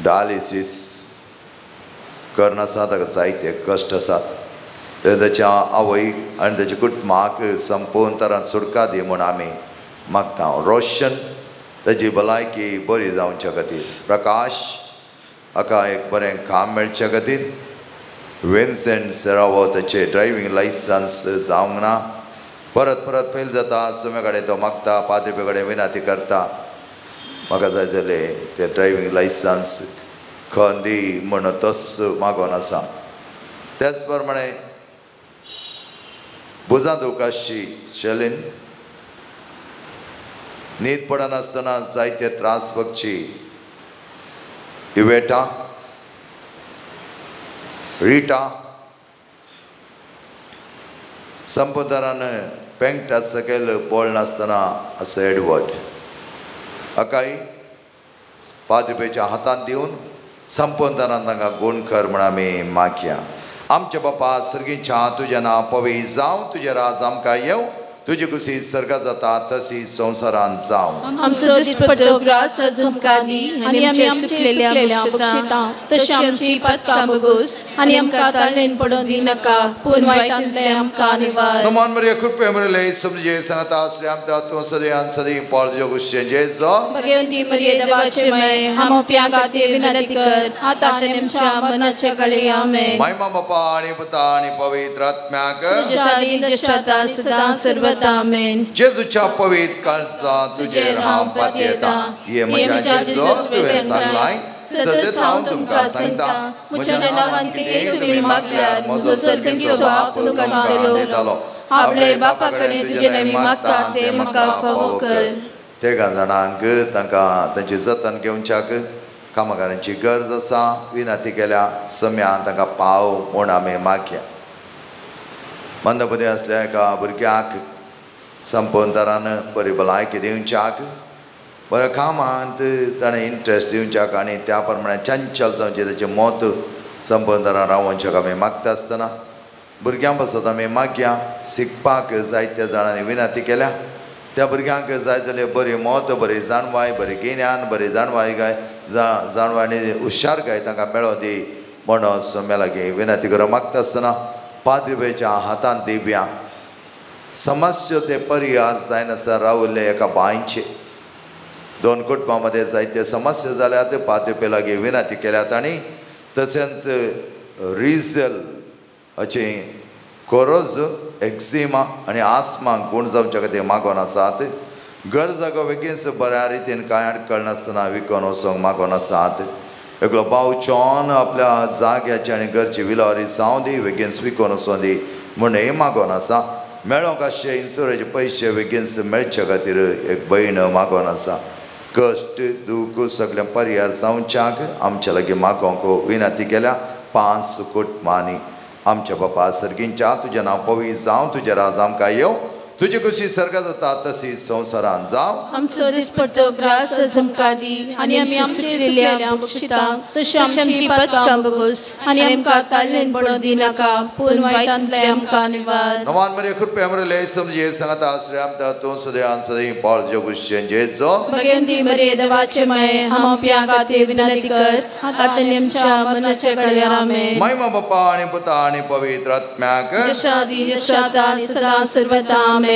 डायलिसीस करनासा ताका जायते कश्ट आसात ते ताच्या आवयक आनी ताच्या कुटुंबाक संपूर्ण तरान सुटका दी म्हूण आमी मागता। रोशन ताजी भलायकी बरी जावच्या खातीर, प्रकाश हाका एक बरें काम मेळच्या खातीर, विन्सेंट सेरावो ताचें ड्रायव्हींग लायसन्स जावंक ना, परत परत फेल जाता, सुमे कडेन तो मागता, पाद्री कडेन विनंती करता म्हाका जाय जालें तें ड्रायव्हींग लायसन्स खंय दी म्हूण तोच मागोन आसा। त्याच प्रमाणे भुजां दुखाशी शलीन न्हीद पडनासतना जायते त्रास भोगची इवेटा रिटा संपदारान पेंगटा सकयल बोळ नासतना असो एडवर्ड हाकाय पाद्रीच्या हातांत दिवन संपदारान तांकां गूण कर म्हूण आमी मागया। आमच्या बापा सर्गीच्या तुजें नांव पवित्र जावं, तुजें राज आमकां येवं, तुजी खुशी सर्गा जाता तशी संवसारांत जावं। आमचो दिसपट्टो ग्रास आज आमकां दी आनी आमच्या चुकलेल्या बक्षिता तशी आमची पातकां भोगोस आनी आमकां ताळणेन पडोवंक दिनाका पूण वायटांतलें आमकां निवार। नमन मरिया कृपे मरिले समजे सांगता श्री आमच्या तूं सदैव सदैव पाळ तुज्या गुस्से जेजो भगवंती मरिये देवाचे माये आमच्या खातीर विनंती कर आतां आनी आमच्या मरणाच्या वेळी आमेन। महिमा बापा आनी पुता आनी पवित्र आत्म्याक जशादी जशाता सदां सर्वदा आमेन। जेजूच्या पवित्र काळजा तुजेर हांव पातयेता, हे म्हज्या जेजू तुवें सांगलाय सदत हांव तुमकां सांगता म्हज्या नांवान कितें तुमी मागल्यार म्हजो सर्गीचो बाप तुमकां दितलो। आपले बापा कडेन तुजे नांवी मागता तें म्हाका फावो कर। तेगां जाणांक तांकां तांची जतन घेवच्याक कामगारांची गरज आसा, विनंती केल्या सम्यान तांकां पाव म्हूण आमी मागया। मंदबुद्धी आसल्या एका भुरग्याक संपंतरान बरी भलायकी दिवच्याक, बऱ्या कामांत ताणें इंट्रस्ट दिवच्याक आनी त्या प्रमाणे चंचल जावचें ताचें मत संपंतरान रावोवच्याक आमी मागता आसतना भुरग्यां पासत आमी मागया। शिकपाक जायत्या जाणांनी विनंती केल्या, त्या भुरग्यांक जाय जाल्यार बरी मत, बरी जाणवाय, बरी गिन्यान, बरी जाणवाय गाय जाणवाय आनी हुशार गाय तांकां मेळों दी म्हणून सम्या लागीं विनंती करून मागता आसतना पाद्रीबायच्या हातान दिव्या समस्या ते परिहार जायनासतना रावल्ले एका बांयचे दोन कुटुंबां मदें जायते समस्या जाल्यात, पाद्रीपे लागीं विनंती केल्यात आनी तशेंच रिजल अशें कोरोज एक्झिमा आनी आसमाक गूण जावच्या खातीर मागोन आसात। घर जागो बेगीनच बऱ्या रितीन कांय आडखळ नासतना विकून वचोंक मागोन आसात। एकलो भाव चॉन आपल्या जाग्याची आनी घरची विलारी जावं दी बेगीनच विकून वचों दी म्हूण हें मागोन आसा। मेळोंक आसचे इन्शुरन्साचे पयशे बेगीनच मेळचे खातीर एक भयण मागोन आसा। कश्ट दूख सगळें परिहार जावच्याक आमच्या लागीं मागोंक विनंती केल्या 5 कुटुंबांनी। आमच्या बापा सर्गींच्या तुजें नांव पवित्र जावं, तुजें राज आमकां येवं, तुजी खुशी सर्गा जाता तशी संवसारांत जावं। आमचो दिसपट्टो ग्रास आज आमकां दी आनी आमी आमच्या चुकलेल्या बक्षिता तशी आमची पातकां भोगोस आनी आमकां ताळणेन पडोवंक दिनाका पूण वायटांतलें आमकां निवार। नमान मरिया कृपे मरिले समजे सांगता श्री आमच्या तूं सदैव सदैव पाळ तुज्या गुस्से जेजो भगवंती मरिये देवाचे माये आमच्या खातीर विनंती कर आतां आनी आमच्या मरणाच्या वेळार आमेन। महिमा बापा आनी पुता आनी पवित्र आत्म्याक जशादी जशाता आनी सदां सर्वदा आमेन।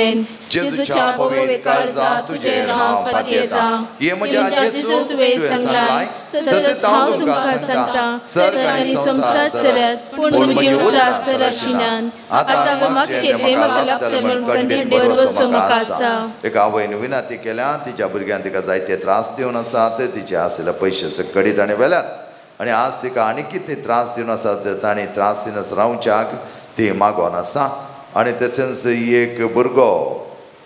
जेजूच्या पवित्र काळजा तुजेर हांव पातयेता, हे म्हज्या जेजू तुवें सांगलाय सतत हांव तुमकां सांगता सर्ग आनी संवसार सरत पूण म्हजी उतरां सरशिनात आतां मागचें तें म्हाका लाभतलें म्हूण खंडीत भरवसो म्हाका आसा। एका आवयन विनंती केल्या, तिच्या भुरग्यान तिका जायते त्रास दिवन आसात, तिचे आशिल्ले पयशे सकडी ताणें व्हेल्यात आनी आज तिका आनी कितें त्रास दिवन आसात ताणें त्रास दिवन रावच्याक ती मागोन आसा। आनी तशेंच एक भुरगो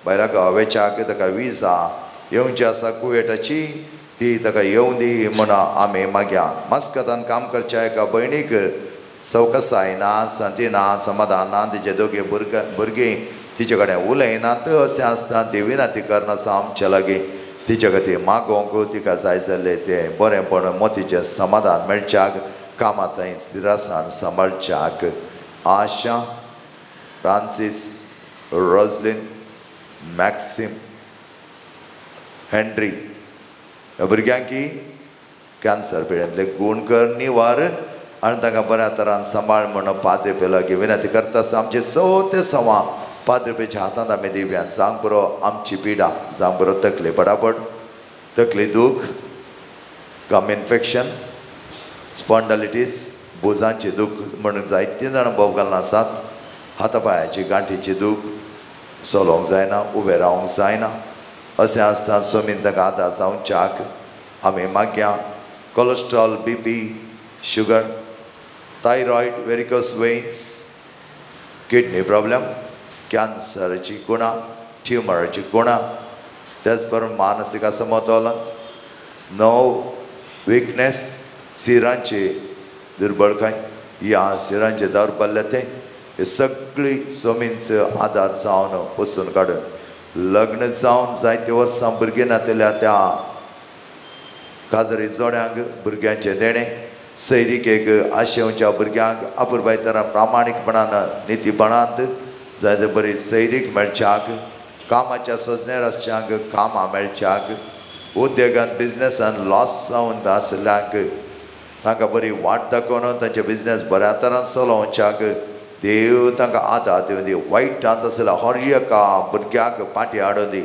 भायल्या गांवाच्याक ताका विजा येवची आसा कुवेटाची ती ताका येवं दी म्हण आमी मागया. मस्कतान काम करच्या एका भयणीक सवकसाय ना, शांती ना, समाधान ना, तिचे दोगे भुरगीं तिचे कडेन उलयनात अशें आसता ती विनंती करनासा आमच्या लागीं तिचे खातीर मागोवंक तिका जाय जाल्लें तें बरेंपण मोतीचें समाधान मेळच्याक कामाचें स्थिरासान सांबाळच्याक. आशा, फ्रांसीस, रोजलीन, मॅक्सिम, हेनरी ह्या भुरग्यांकी कॅन्सर पिड्यांतले गूण कर निवार आनी तांकां बऱ्या तरान सांबाळ म्हण पाद्री पे लागीं विनंती करता आसतना आमचे सवते सवा पाद्री पेच्या हातांत आमी दिव्यान. जावंक बरो आमची पिडा, जावंक बरो तकली बडाबड, तकली दूख, गम इन्फेक्शन, स्पॉन्डलिटीस, भुजांची दूख म्हणून जायतीं जाणां भोव घालून आसात. हातापायांची गांठीची दूख, चलोवंक जायना, उबें रावंक जायना अशें आसतना सोमीन ताका आदार जावच्याक आमी मागया. Cholesterol, BP, sugar, thyroid, varicose veins, kidney problem, कॅन्सराची गुणां, ट्युमराची गुणां, त्याच बरोबर मानसीक असमतोलन, स्नो विकनेस, सिरांची दुर्बळकाय, ह्या सिरांचे दौर्बल्य ते हे सगळी सोमींचो आदार जावन पसून काडून लग्न जावन जायते वर्सां भुरगीं नातिल्ल्या त्या काजरी जोड्यांक भुरग्यांचें देणें, सैरिकेक आशेवच्या भुरग्यांक अपुरबाय तरान प्रामाणीकपणान नितीपणांत जायते बरी सैरीक मेळच्याक, कामाच्या सोजनेर आसच्यांक कामां मेळच्याक, उद्देगान बिजनेसान लॉस जावन आशिल्ल्यांक तांकां बरी वाट दाखोवन तांचे बिजनेस बऱ्या तरान चलोवच्याक देव तांकां आदार दिवन दी. वायटांत आशिल्ल्या हर एका भुरग्यांक पाटी हाडून दी.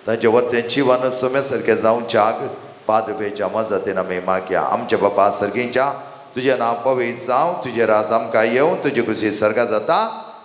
तांचे वरतें जिवन सोम्या सारकें जावच्याक पाद्रपेच्या मजतीन आमी मागया. आमच्या बापा सर्गींच्या तुजें नांव पवित्र जावं, तुजें राज आमकां येवं, तुजी खुशी सर्गा जाता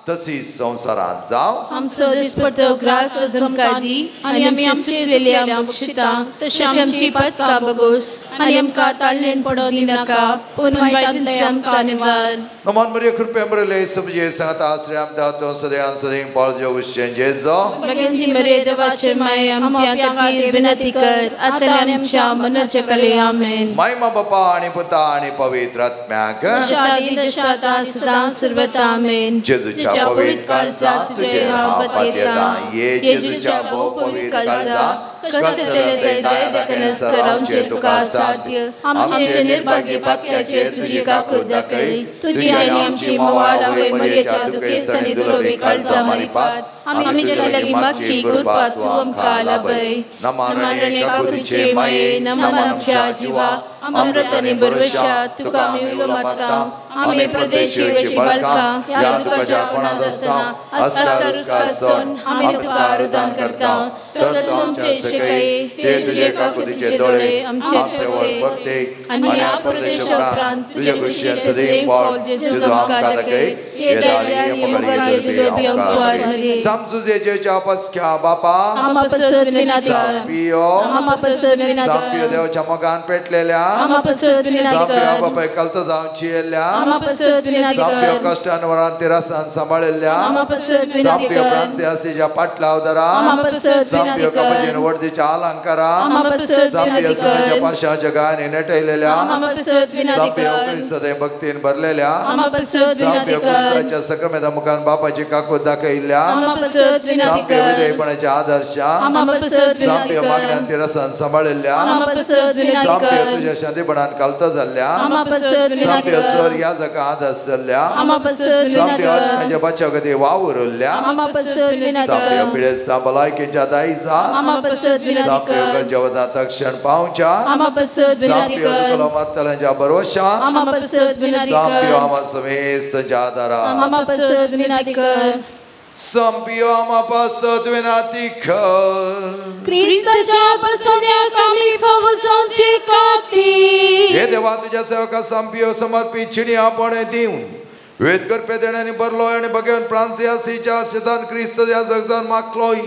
तशी संवसारांत जावं. आमचो दिसपट्टो ग्रास आमकां दी आनी आमी आमचे चुकलेल्या बक्षिता तशी आमची पातकां बगोस आनी आमकां ताळणेन पडोवंक दिनाका पूण वायटांतल्यान आमकां निवार. नमन मरिया कृपे मरले समजे सांगता आश्रय आमदां सदैव सदैव पाळजो उश्चें जेजो. भगवंती मरिये देवाचे माये आमच्या खातीर विनंती कर आतां आनी आमच्या मरणाच्या काळार. आमेन. महिमा बापा आनी पुता आनी पवित्र आत्म्याक जशा सदां सर्वथा. आमेन. जेजूच्या पवित्र काळजांत तुजें हांव पातयेतां. ये जेजूच्या भोव पवित्र काळजांत तुका साध्य आमचे निर्भाग्य पातकाचे तुजी काकूत दाखय. तुजी आनी आमची मोवाळ आवय मरियेच्या दुखेस्त आनी दुर्लभी काळजा मारिफात आमी तुज्या लागीं मागची कृपा तूं आमकां लाभय. नमन काकुतीचे माये, नमन आमच्या जिवा, अमृत आनी भरवशा तुका आमी उलो मारता. आमी परदेशी बाळकां ह्या दुखाच्या कोणांत आसता आसता रुचका आसून आमी तुका रुदान करता. तर तूं आमच्या सकय ते तुजे काकुतीचे दोळे आमच्यावर परते आनी ह्या परदेशा उपरांत तुज्या खुशयेन सदैव पावल जेजू आमकां दाखय. हे दाळी हे मोगाळी हे दुर्लभी आमकां समजुजेच्या पसक्या बापा सांपियो सांपियो देवच्या मोगान पेटलेल्या सांपियो बापाय कलत जावन चियेल्ल्या सांपियो कश्टान वरान तिरासान सांबाळिल्ल्या सांपियो फ्रांसियासीच्या पाटलावदरा सांपियो कपजेन वडदीच्या अलंकारा सांपियो सुनेच्या पाशाच्या गायने नेटयलेल्या सांपियो क्रिस्तदय भक्तीन भरलेल्या सांपियो कुमसाच्या सक्रमेता मुखान बापाची काकूत दाखयल्ल्या सांपियो विधेयपणाच्या आदर्शा सांपियो मागण्यान तिरसान सांबाळिल्ल्या सांपियो तुज्या शांतीपणान कलत जाल्ल्या सांपियो सर ह्या जगा आदर्श जाल्ल्या सांपियो आत्म्याच्या बचाव खातीर वावुरल्ल्या सांपियो पिडेस्तां भलायकेच्या दायजा सांपियो गरजेवता तक्षण पावच्या सांपियो तुकलो मारतल्यांच्या भरवशा सांपियो आमा समेस्त आदारा सांपियो आमा पासत विनंती कर. क्रिस्ताच्या बसवण्याक आमी फावो जावचे खातीर हे देवा तुज्या सेवका सांपियो समर्पीत चिणी आपणे दिवन वेद करपे देण्यानी भरलो आनी भगवान फ्रांसियासीच्या शेतान क्रिस्त ह्या जगजान मागलोय.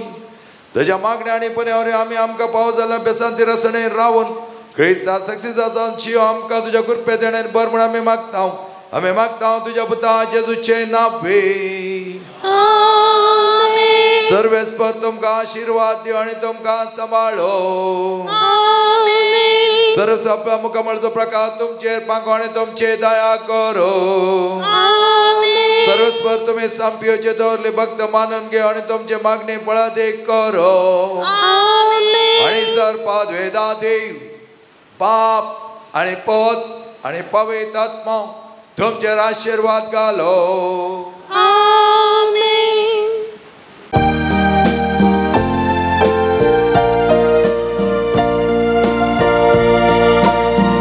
ताज्या मागण्या आनी पन्यावर आमी आमकां पावो जाल्या बेसान तिरसणे रावन क्रिस्ता सक्सेस जावन चियो आमकां तुज्या कृपे देण्यान भर म्हूण आमी मागता. आमी मागता तुज्या पुता जेजूचे नावे. आमेन. सर्वेस्पर तुमकां आशीर्वाद दिवं आनी तुमकां सांबाळो। आमेन। सर्व आपल्या मुखामळचो प्रकाश तुमचेर पांगो आनी तुमचे दया करो। आमेन। सर्वेस्पर तुमी सांपियोचे दवरले भक्त मानून घेव आनी तुमचे मागणी फळादीक करो। आमेन। आनी सर पाद्वेदा देव बाप आनी पोत आनी पवित्र आत्मा तुमचेर आशीर्वाद घालो। आमेन।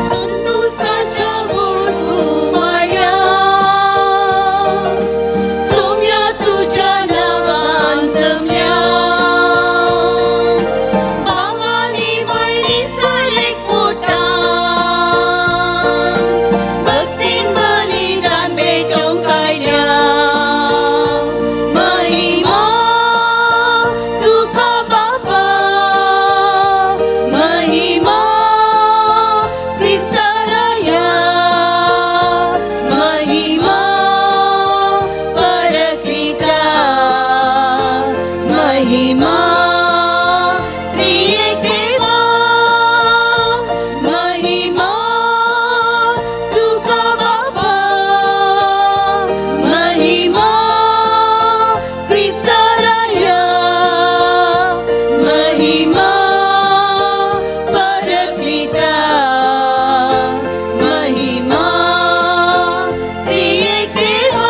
संतोषाच्या गुणमाळ्या सोम्या तुझ्या नावान जमल्या, भावानी भयणी सोयलेक पोटान भक्तीन बलिदान भेटोवंक आयल्या। महिमा तुका बापा, महिमा क्रिस्ताराया, महिमा परक्लिता, महिमा त्रिएक देवा, महिमा तुका बापा, महिमा क्रिस्ताराया, महिमा परक्लिता, महिमा त्रिएक देवा।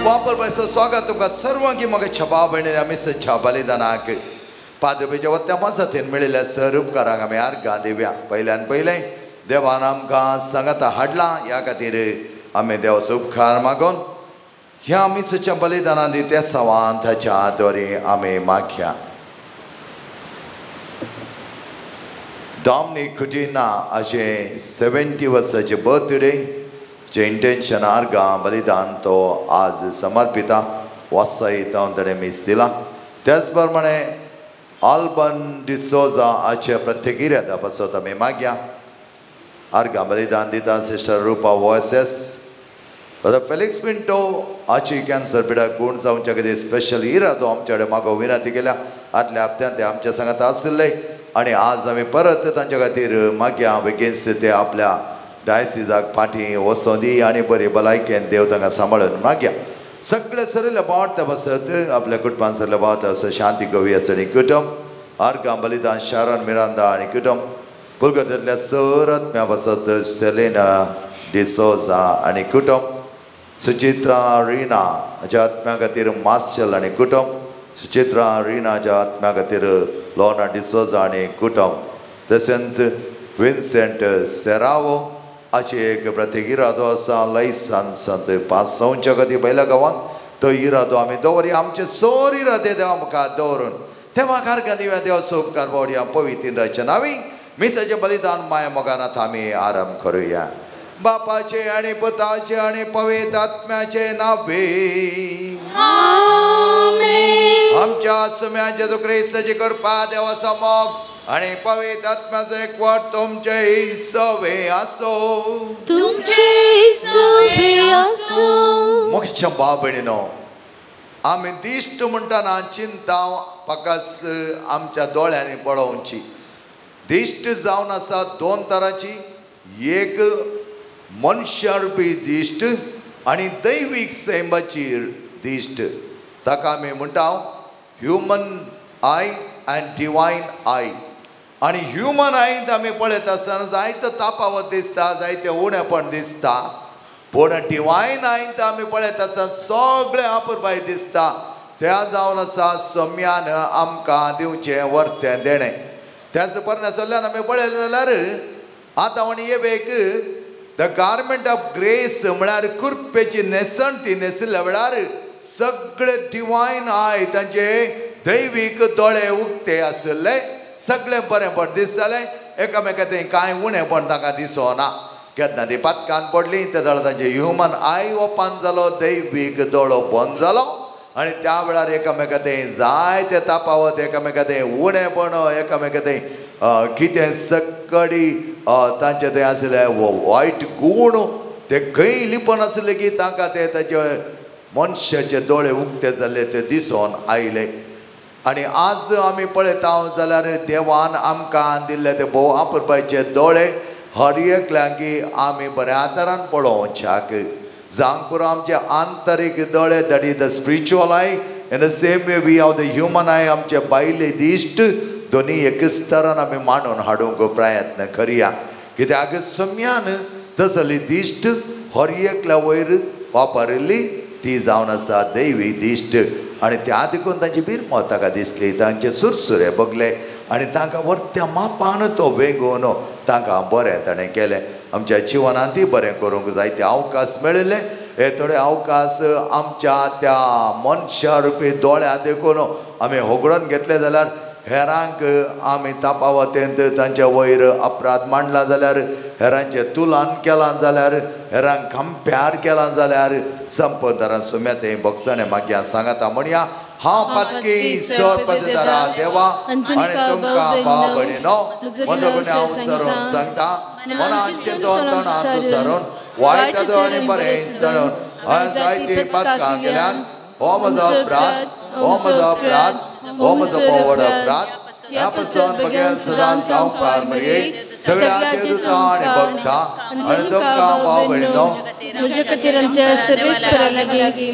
वापर पैसो स्वागत तुमकां सर्वांकी म्हाका छबा भयणी आमी सच्चा बलिदानाक पाद्रपेच्या वत्या मजतीन मेळिल्ल्या सर उपकारांक आमी आर्गां दिवया। पयल्यान पयलें देवान आमकां सांगाता हाडला ह्या खातीर आमी देवाचो उपकार मागून ह्या आमी सच्च्या बलिदानान दी त्या सवान ताच्या दोरी आमी मागया। डॉमनीक कुटिना अशें 70 वर्साचें बर्थडे जे इंटेन्शन आर्गां बलिदान तो आज समर्पिता वासायता ताणें मीस दिलां। त्याच प्रमाणे आल्बन डिसोजा हाचे प्रत्येक इरादा पासत आमी मागया। आर्गां बलिदान दिता sister Rupa voices Father Felix Pinto हाची कॅन्सर पिडा गूण जावच्या खातीर स्पेशल इरादो आमच्या कडेन मागो विनंती केल्या। आदल्या हप्त्यांत ते आमच्या सांगात आशिल्ले आनी आज आमी परत तांच्या खातीर मागया बेगीन ते आपल्या डायसिजाक फाटीं वचों दी आनी बरी भलायकेन देव तांकां सांबाळून मागया। सगळे सरिल्ले बावट बसत आपल्या कुटुंबान सरले बावट आसा शांती गवी आसा आनी कुटुंब आर्गां बलिदान शारण मिरांदा आनी कुटुंब पुलगतांतल्या सर आत्म्या बसत सेलेना डिसोजा आनी कुटुंब सुचित्रा रिना हाच्या आत्म्या खातीर मार्शल आनी कुटुंब सुचित्रा रिनाच्या आत्म्या खातीर लोना डिसोजा आनी कुटुंब तशेंच विन्सेंट सेरावो हाची एक प्रत्येक इरादो आसा लायसन्स पास जावच्या खातीर बैला गांवांत तो इरादो आमी दवरया। आमचे सोर इरादे देवा मुखार दवरून तेव्हा कारखान दिव्या देवाचो उपकार पावया पवित्र नावी मिसाचें बलिदान माया मोगानाथ आमी आराम करुया। बापाचे आनी पुताचे आनी पवित्र आत्म्याचे नावे आमेन। आमच्या सुम्या जेजू क्रिस्ताची कृपा देवाचो मोग आनी पवित्र आत्म्याचो एकवट तुमचे सवे आसो। तुमचे सवे आसो। मुख्य भाव भयणीनो आमी दिश्ट म्हणटना चिंता फकत आमच्या दोळ्यांनी पळोवची। दिश्ट जावन आसा दोन तरांची, एक मनशारुपी दिश्ट आनी दैवीक सैमाची दिश्ट। ताका आमी म्हणटा human eye and divine eye. आनी ह्युमन आयंत आमी पळयत आसतना जायतो तापावत दिसता, जायते उणेपण दिसता, पूण डिवायन आयंत आमी पळयत आसतना सगळें अपुरबाय दिसता। त्या जावन आसा सम्यान आमकां दिवचें वर्तें देणें। त्याच परण्यासल्यान आमी पळयलें जाल्यार आतां आनी एक the garment of grace म्हळ्यार कृपेची न्हेसण ती न्हेसिल्ल्या वेळार सगळे डिवायन I तांचे दैवीक दोळे उक्ते आशिल्ले, सगळें बरेंपण दिसतालें, एकामेका थंय कांय उणेपण तांकां दिसना। केन्ना ती पातकान पडली तेन्ना तांचे ह्युमन I open जालो, दैवीक दोळो बंद जालो आनी त्या वेळार एकामेका थंय जायते तापावत, एकामेका थंय उणेपण, एकामेका थंय कितें सकडी तांचे थंय आशिल्ले वायट गूण ते खंय लिपून आशिल्ले की तांकां ते ताचे मनशाचे दोळे उक्ते जाल्ले ते दिसून आयले. आनी आज आमी पळयता जाल्यार देवान आमकां दिल्ले ते भोव आपरपाचे दोळे हर एकल्यांकी आमी बऱ्या तरान पळोवच्याक जावंक पुरो. आमचे आंतरीक दोळे, that is the spiritual eye, in the same way we have the human eye. आमचे भायले दिश्ट दोनी एकच तरान आमी मांडून हाडूंक प्रयत्न करया, कित्याक सम्यान तसली दिश्ट हर एकल्या वयर वापरिल्ली ती जावन आसा दैवी दिश्ट. आनी त्या देखून तांची बिरमत ताका दिसली, तांचे सुरसुरे बगले आनी तांकां वरत्या मापान तो वेंगोवन तांकां बरें ताणें केलें. आमच्या जिवनांतूय बरें करूंक जायते अवकाश मेळिल्ले. हे थोडे अवकाश आमच्या त्या मनशा रुपी दोळ्या देखून आमी होगडून घेतले जाल्यार हेरांक आमी तापावतेंत तांच्या वयर अपराध मांडला जाल्यार, हेरांचें तुलन केलां जाल्यार, हेरांक कंप्यार केलां जाल्यार संपदारान सुम्या तें भोगसणें मागीर सांगाता म्हणया, हांव पातकी सरपददारा देवा आनी तुमकां भाव भयणीनो म्हजो गुन्यांव सरून सांगता, मनान चिंतून तणांत सरून वायट आनी बरें सरून हांवें जायतीं पातकां केल्यान. हो म्हजो अपराध, हो म्हजो अपराध, हो म्हजो व्हड अपराध. ह्या पसून बगैर सदांच हांव पार मरये सगळ्या देवदूतां आनी भक्तां आनी तुमकां भाव भयणीनो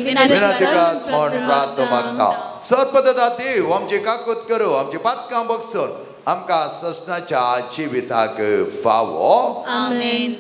विनंती करात म्हूण प्रार्थना मागता. सर्पदता देव आमची काकूत करूं, आमची पातकां बगसून आमकां ससनाच्या जिविताक फावो. आमेन.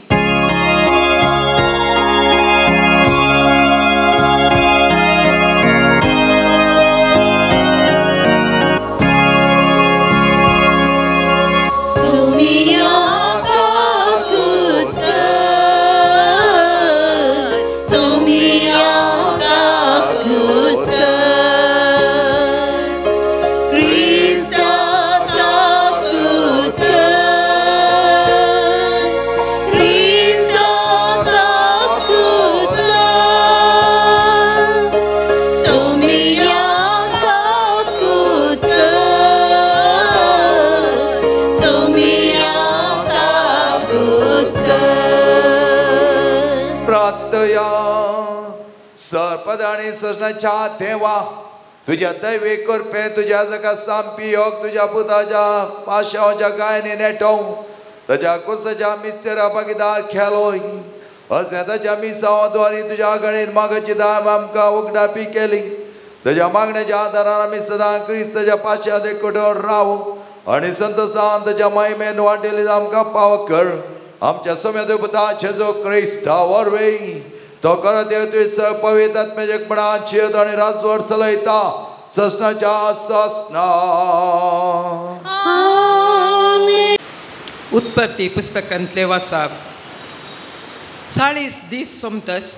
सजनाच्या देवा तुझ्या दैवी कृपे तुझ्या जगा सामपी योग तुझ्या पुताच्या पाशाच्या गायने नेटोव ताच्या कुर्साच्या मिस्तेरा भागीदार खेलोय अशें ताच्या मिसांवाद्वारी तुझ्या गणीत मागाची दाम आमकां उगडापी केली. ताच्या मागण्याच्या आदारान आमी सदां क्रिस्ताच्या पाशां देखून रावू आनी संतोसान ताच्या महिमेन वांटेली आमकां पाव कर. आमच्या सम्या पुता जेजू क्रिस्ता वरवीं तो करत देव पवित्र आत्म्याच्या एकपणान जियेता आनी राजवट चलयता ससनाच्या ससना. उत्पत्ती पुस्तकांतले वासाप. 40 दीस सोमतस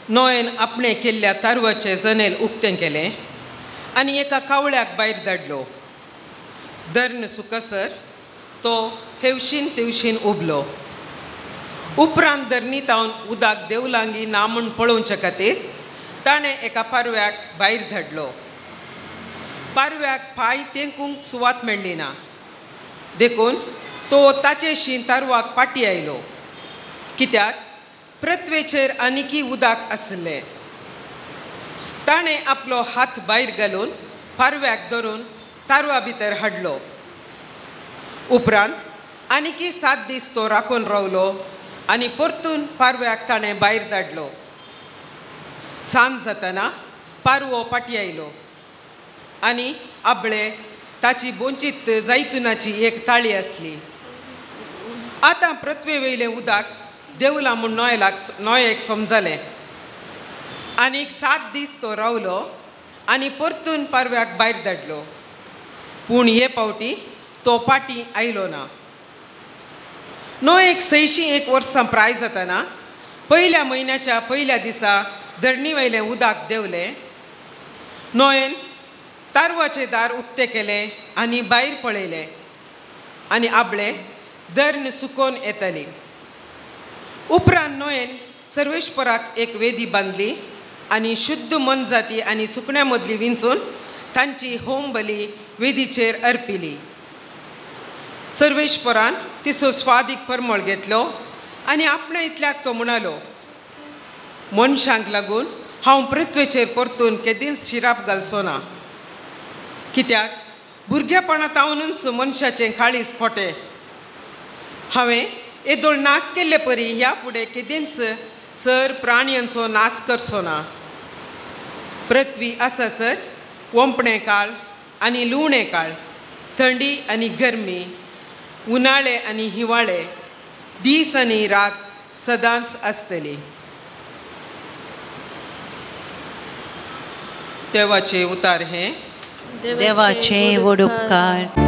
नोयन आपणे केल्ल्या तारवाचें जनेल उक्तें केलें आनी एका कावळ्याक भायर धाडलो. दर्न सुकसर तो हेवशीन तेवशीन उबलो. उपरांत धरणी तावन उदक देवलांगी ना म्हूण पळोवचे खातीर ताणें एका पारव्याक भायर धाडलो. पारव्याक पांय तेंकूंक सुवात मेळ्ळी ना, देखून तो ताचेशी तारवाक पाटी आयलो, कित्याक पृथ्वेचेर आनीकी उदक आसलें. ताणें आपलो हात भायर घालून पारव्याक धरून तारवा भितर हाडलो. उपरांत आनीकी 7 दीस तो राखून रावलो आनी परतून पारव्याक ताणें भायर धाडलो. सांज जातना पारवो पाटी आयलो आनी आबळे ताची बोंचीत जैतुनाची एक ताळी आसली. आतां पृथ्वे वयलें उदक देवलां म्हूण नोयेक समजलें. आनीक 7 दीस तो रावलो आनी परतून पारव्याक भायर धाडलो, पूण हे पावटी तो पाटी आयलो ना. नोयेक 601 वर्सां प्राय जातना पयल्या म्हयन्याच्या पयल्या दिसा धरणी वयलें उदक देंवलें. नोयेन तारवाचें दार उक्तें केलें आनी भायर पळयलें आनी आबळे धरण सुकोवन येताली. उपरांत नोयेन सर्वेश्वराक एक वेदी बांदली आनी शुद्ध मनजाती आनी सुकण्या मदली विंचून तांची होम बली वेदीचेर अर्पिली. सर्वेश्वरान तिचो स्वादीक परमळ घेतलो आनी आपणा इतल्याक तो म्हणालो, मनशांक लागून हांव पृथ्वेचेर परतून केदींच शिराप घालचो ना. कित्याक भुरगेपणांत हांवूच मनशाचें काळीज खोटें. हांवें येदोळ नाश केल्ले परी ह्या फुडें केदींच सर प्राण्यांचो नाश करचो ना. पृथ्वी आसा सर ओंपणें काळ आनी लुवणें काळ, थंडी आनी गरमी, उनाळे आनी हिवाळे, दीस आनी रात सदांच आसतली. देवाचे उतार हे देवाचे व्हड उपकार.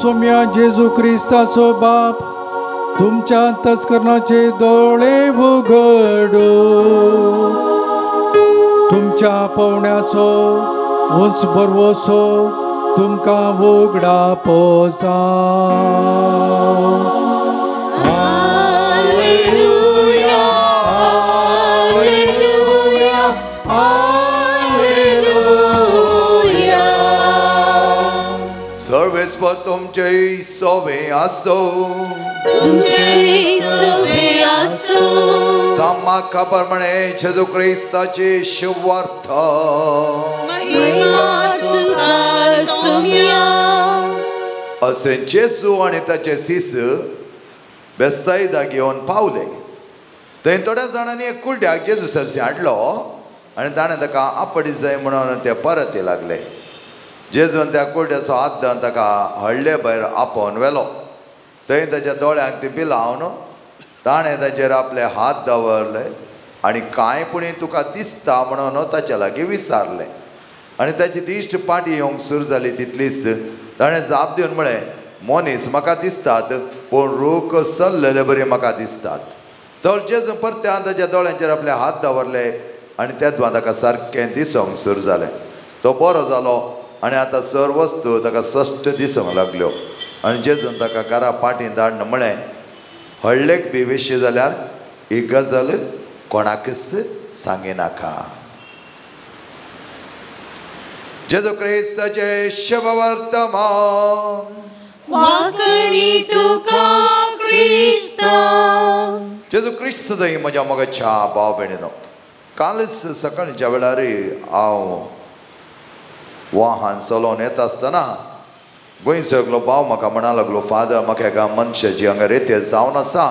सोम्या जेजू क्रिस्ताचो बाप तुमच्या तस्करणाचे दोळे उघडू, तुमच्या पवण्याचो उंच बरवसो तुमकां उगडापो जावं. Hallelujah, hallelujah, hallelujah. सर्वेस्पर तुमचे सोवे आसो, तुमचे सोवे आसो. सामाका प्रमाणे जेजू क्रिस्ताची शुभवार्ता. महिमा तुका सोम्या. असे जेजू आनी ताचे शिस बेसायदा घेवन पावले. थंय थोड्या जाणांनी एक कुड्ड्याक जेजू सरशी हाडलो आनी ताणें ताका आपडी जाय म्हणून ते परत लागले. जेजून त्या कुड्ड्याचो हात धरून ताका हडले भायर आपोवन व्हेलो. थंय ताच्या दोळ्यांक ती बिलावन ताणें ताचेर आपले हात दवरले आनी कांय पुणी तुका दिसता म्हणून ताच्या लागीं विचारलें. आनी ताची दिश्ट पाटी येवंक सुरू जाली तितलीच ताणें जाप दिवन म्हळें, मनीस म्हाका दिसतात पूण रूख सल्लेले बरी म्हाका दिसतात. तर जेजून परत्यान ताच्या दोळ्यांचेर आपले हात दवरले आनी तेदवा ताका सारकें दिसूंक सुरू जालें. तो बरो जालो आनी आतां सर्व वस्तू ताका सश्ट दिसूंक लागल्यो. आनी जेजून ताका घरा पाटी धाडून म्हळें, हळ्ळेक बी विशी जाल्यार ही गजाल कोणाकच सांगिनाका. जेजू क्रिस्ताचे शुभवर्तमान. वाकणी तुका क्रिस्ता. जेजू क्रिस्त दही म्हज्या मोगाच्या भाव भयणीनो, कालच सकाळच्या वेळार हांव वाहन चलोवन येता आसतना गोंयचो एकलो भाव म्हाका म्हणा लागलो, फादर म्हाका एका मनशाची हांगा रेते जावन आसा,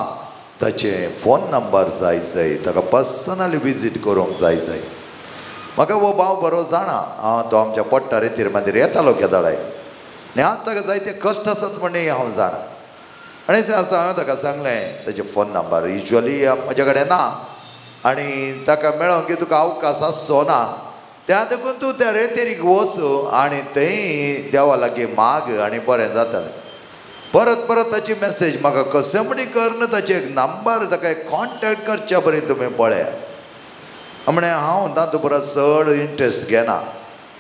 ताचे फोन नंबर जाय जाय, ताका पर्सनली विजीट करूंक जाय जाय. म्हाका हो भाव बरो जाणा, हांव तो आमच्या पोट्टा रेतीर मागीर येतालो केदाळाय आनी आज ताका जायते कश्ट आसात म्हण हांव जाणा. आनी अशें आसता हांवें ताका सांगलें ताचे फोन नंबर युज्वली म्हज्या कडेन ना आनी ताका मेळोंक की तुका अवकाश आसचो ना, त्या देखून तूं त्या रेतेरीक वच आनी थंय देवा लागीं माग आनी बरें जातलें. परत परत ताची मॅसेज म्हाका कशें म्हणी करून ताचे एक नंबर ताका एक कॉन्टेक्ट करच्या बरी तुमी पळयात. म्हळें हांव तातूंत परत चड इंट्रस्ट घेना,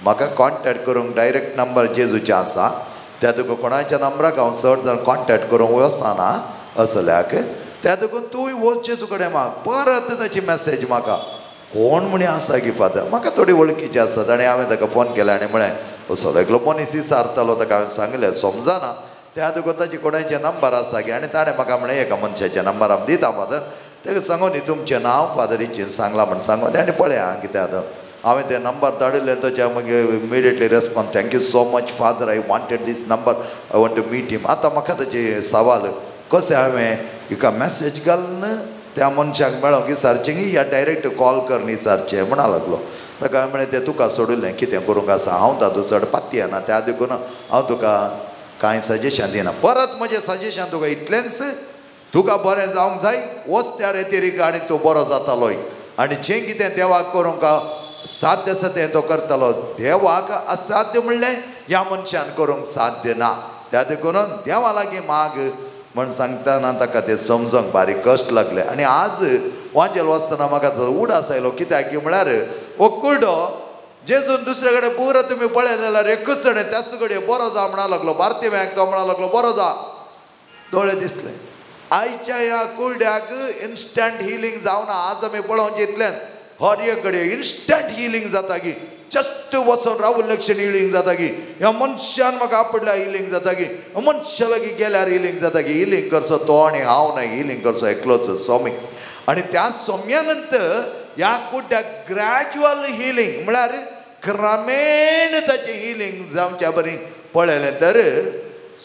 म्हाका कॉन्टेक्ट करूंक डायरेक्ट नंबर जेजूचे आसा, त्या तुका कोणाच्या नंबराक हांव चड जाण कॉन्टेक्ट करूंक वचना असल्याक, त्या देखून तूंय वच जेजू कडेन माग. परत ताची मॅसेज म्हाका कोण म्हणी आसा की फादर म्हाका थोडी वळखीची आसात आनी हांवें ताका फोन केला आनी म्हळें असो एकलो मनीस विचारतालो, ताका हांवें सांगलें समजना, त्या देखून ताचे कोणाचे नंबर आसा की, आनी ताणें म्हाका म्हळें एका मनशाचे नंबर हांव दिता फादर, ताका सांगून न्ही तुमचें नांव फादरीचें सांगलां म्हण सांगून आनी पळया कितें आतां. हांवें तें नंबर धाडिल्लें ताच्या मागीर immediately response, thank you so much father, I wanted this number, I want to meet him. आतां म्हाका ताचे सवाल कशें हांवें हिका मॅसेज घालून त्या मनशाक मेळोंक विचारचें की या डायरेक्ट कॉल कर विचारचें म्हणा लागलो. ताका हांवें म्हळें तें तुका सोडिल्लें कितें करूंक आसा, हांव तातूंत चड पातयेना, त्या देखून हांव तुका कांय सजेशन दिना. परत म्हजें सजेशन तुका इतलेंच, तुका बरें जावंक जाय वच त्या रेतेरीक आनी तूं बरो जातालोय आनी जें कितें देवाक करूंक साध्य आसा तें तो करतालो. देवाक असाध्य म्हणलें ह्या मनशान करूंक साध्य ना, त्या देखून देवा लागीं माग म्हण सांगतना ताका तें समजूंक बारीक कश्ट लागले. आनी आज वांजेल वाचतना म्हाका उडास आयलो, कित्याक की म्हळ्यार हो कुर्डो जेजून दुसरे कडेन पुरो तुमी पळयत जाल्यार एकूच जाणें त्याच कडेन बरो जा म्हणा लागलो, भारतीय तो म्हणा लागलो बरो जा, दोळे दिसले. आयच्या ह्या कुर्ड्याक इन्स्टंट हिलींग जावना, आज आमी पळोवंक जितल्यान हर एक कडेन इन्स्टंट हिलींग जाता की जस्ट वचून रावून लक्षण हिलींग जाता की ह्या मनशान म्हाका आपडल्या हिलींग जाता की मनशा लागीं गेल्यार हिलींग जाता की हिलींग करचो तो आनी हांव न्हय, हिलींग करचो एकलोच सोमी. आनी त्या सोम्या नंतर ह्या कुड्ड्याक ग्रॅज्युअल हिलींग म्हळ्यार क्रमेण ताचें हिलींग जावच्या बरी पळयलें तर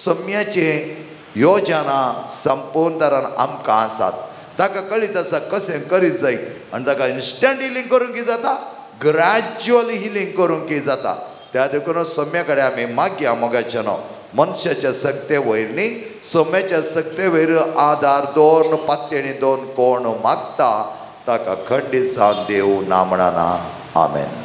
सोम्याचें योजना संपूर्ण तरान आमकां आसात. ताका कळीत आसा कशें करीत जाय आनी ताका इन्स्टंट हिलींग करूंक कितें जाता, ग्रॅज्युअल हिलींग करूंक कितें जाता. त्या देखून सोम्या कडेन आमी मागया मोगाचें न्हू, मनशाच्या सक्ते वयर न्ही, सोम्याच्या सक्ते वयर आदार दोन पात्यणी दोन कोण मागता ताका खंडीत जावन देव ना म्हणना. आमेन.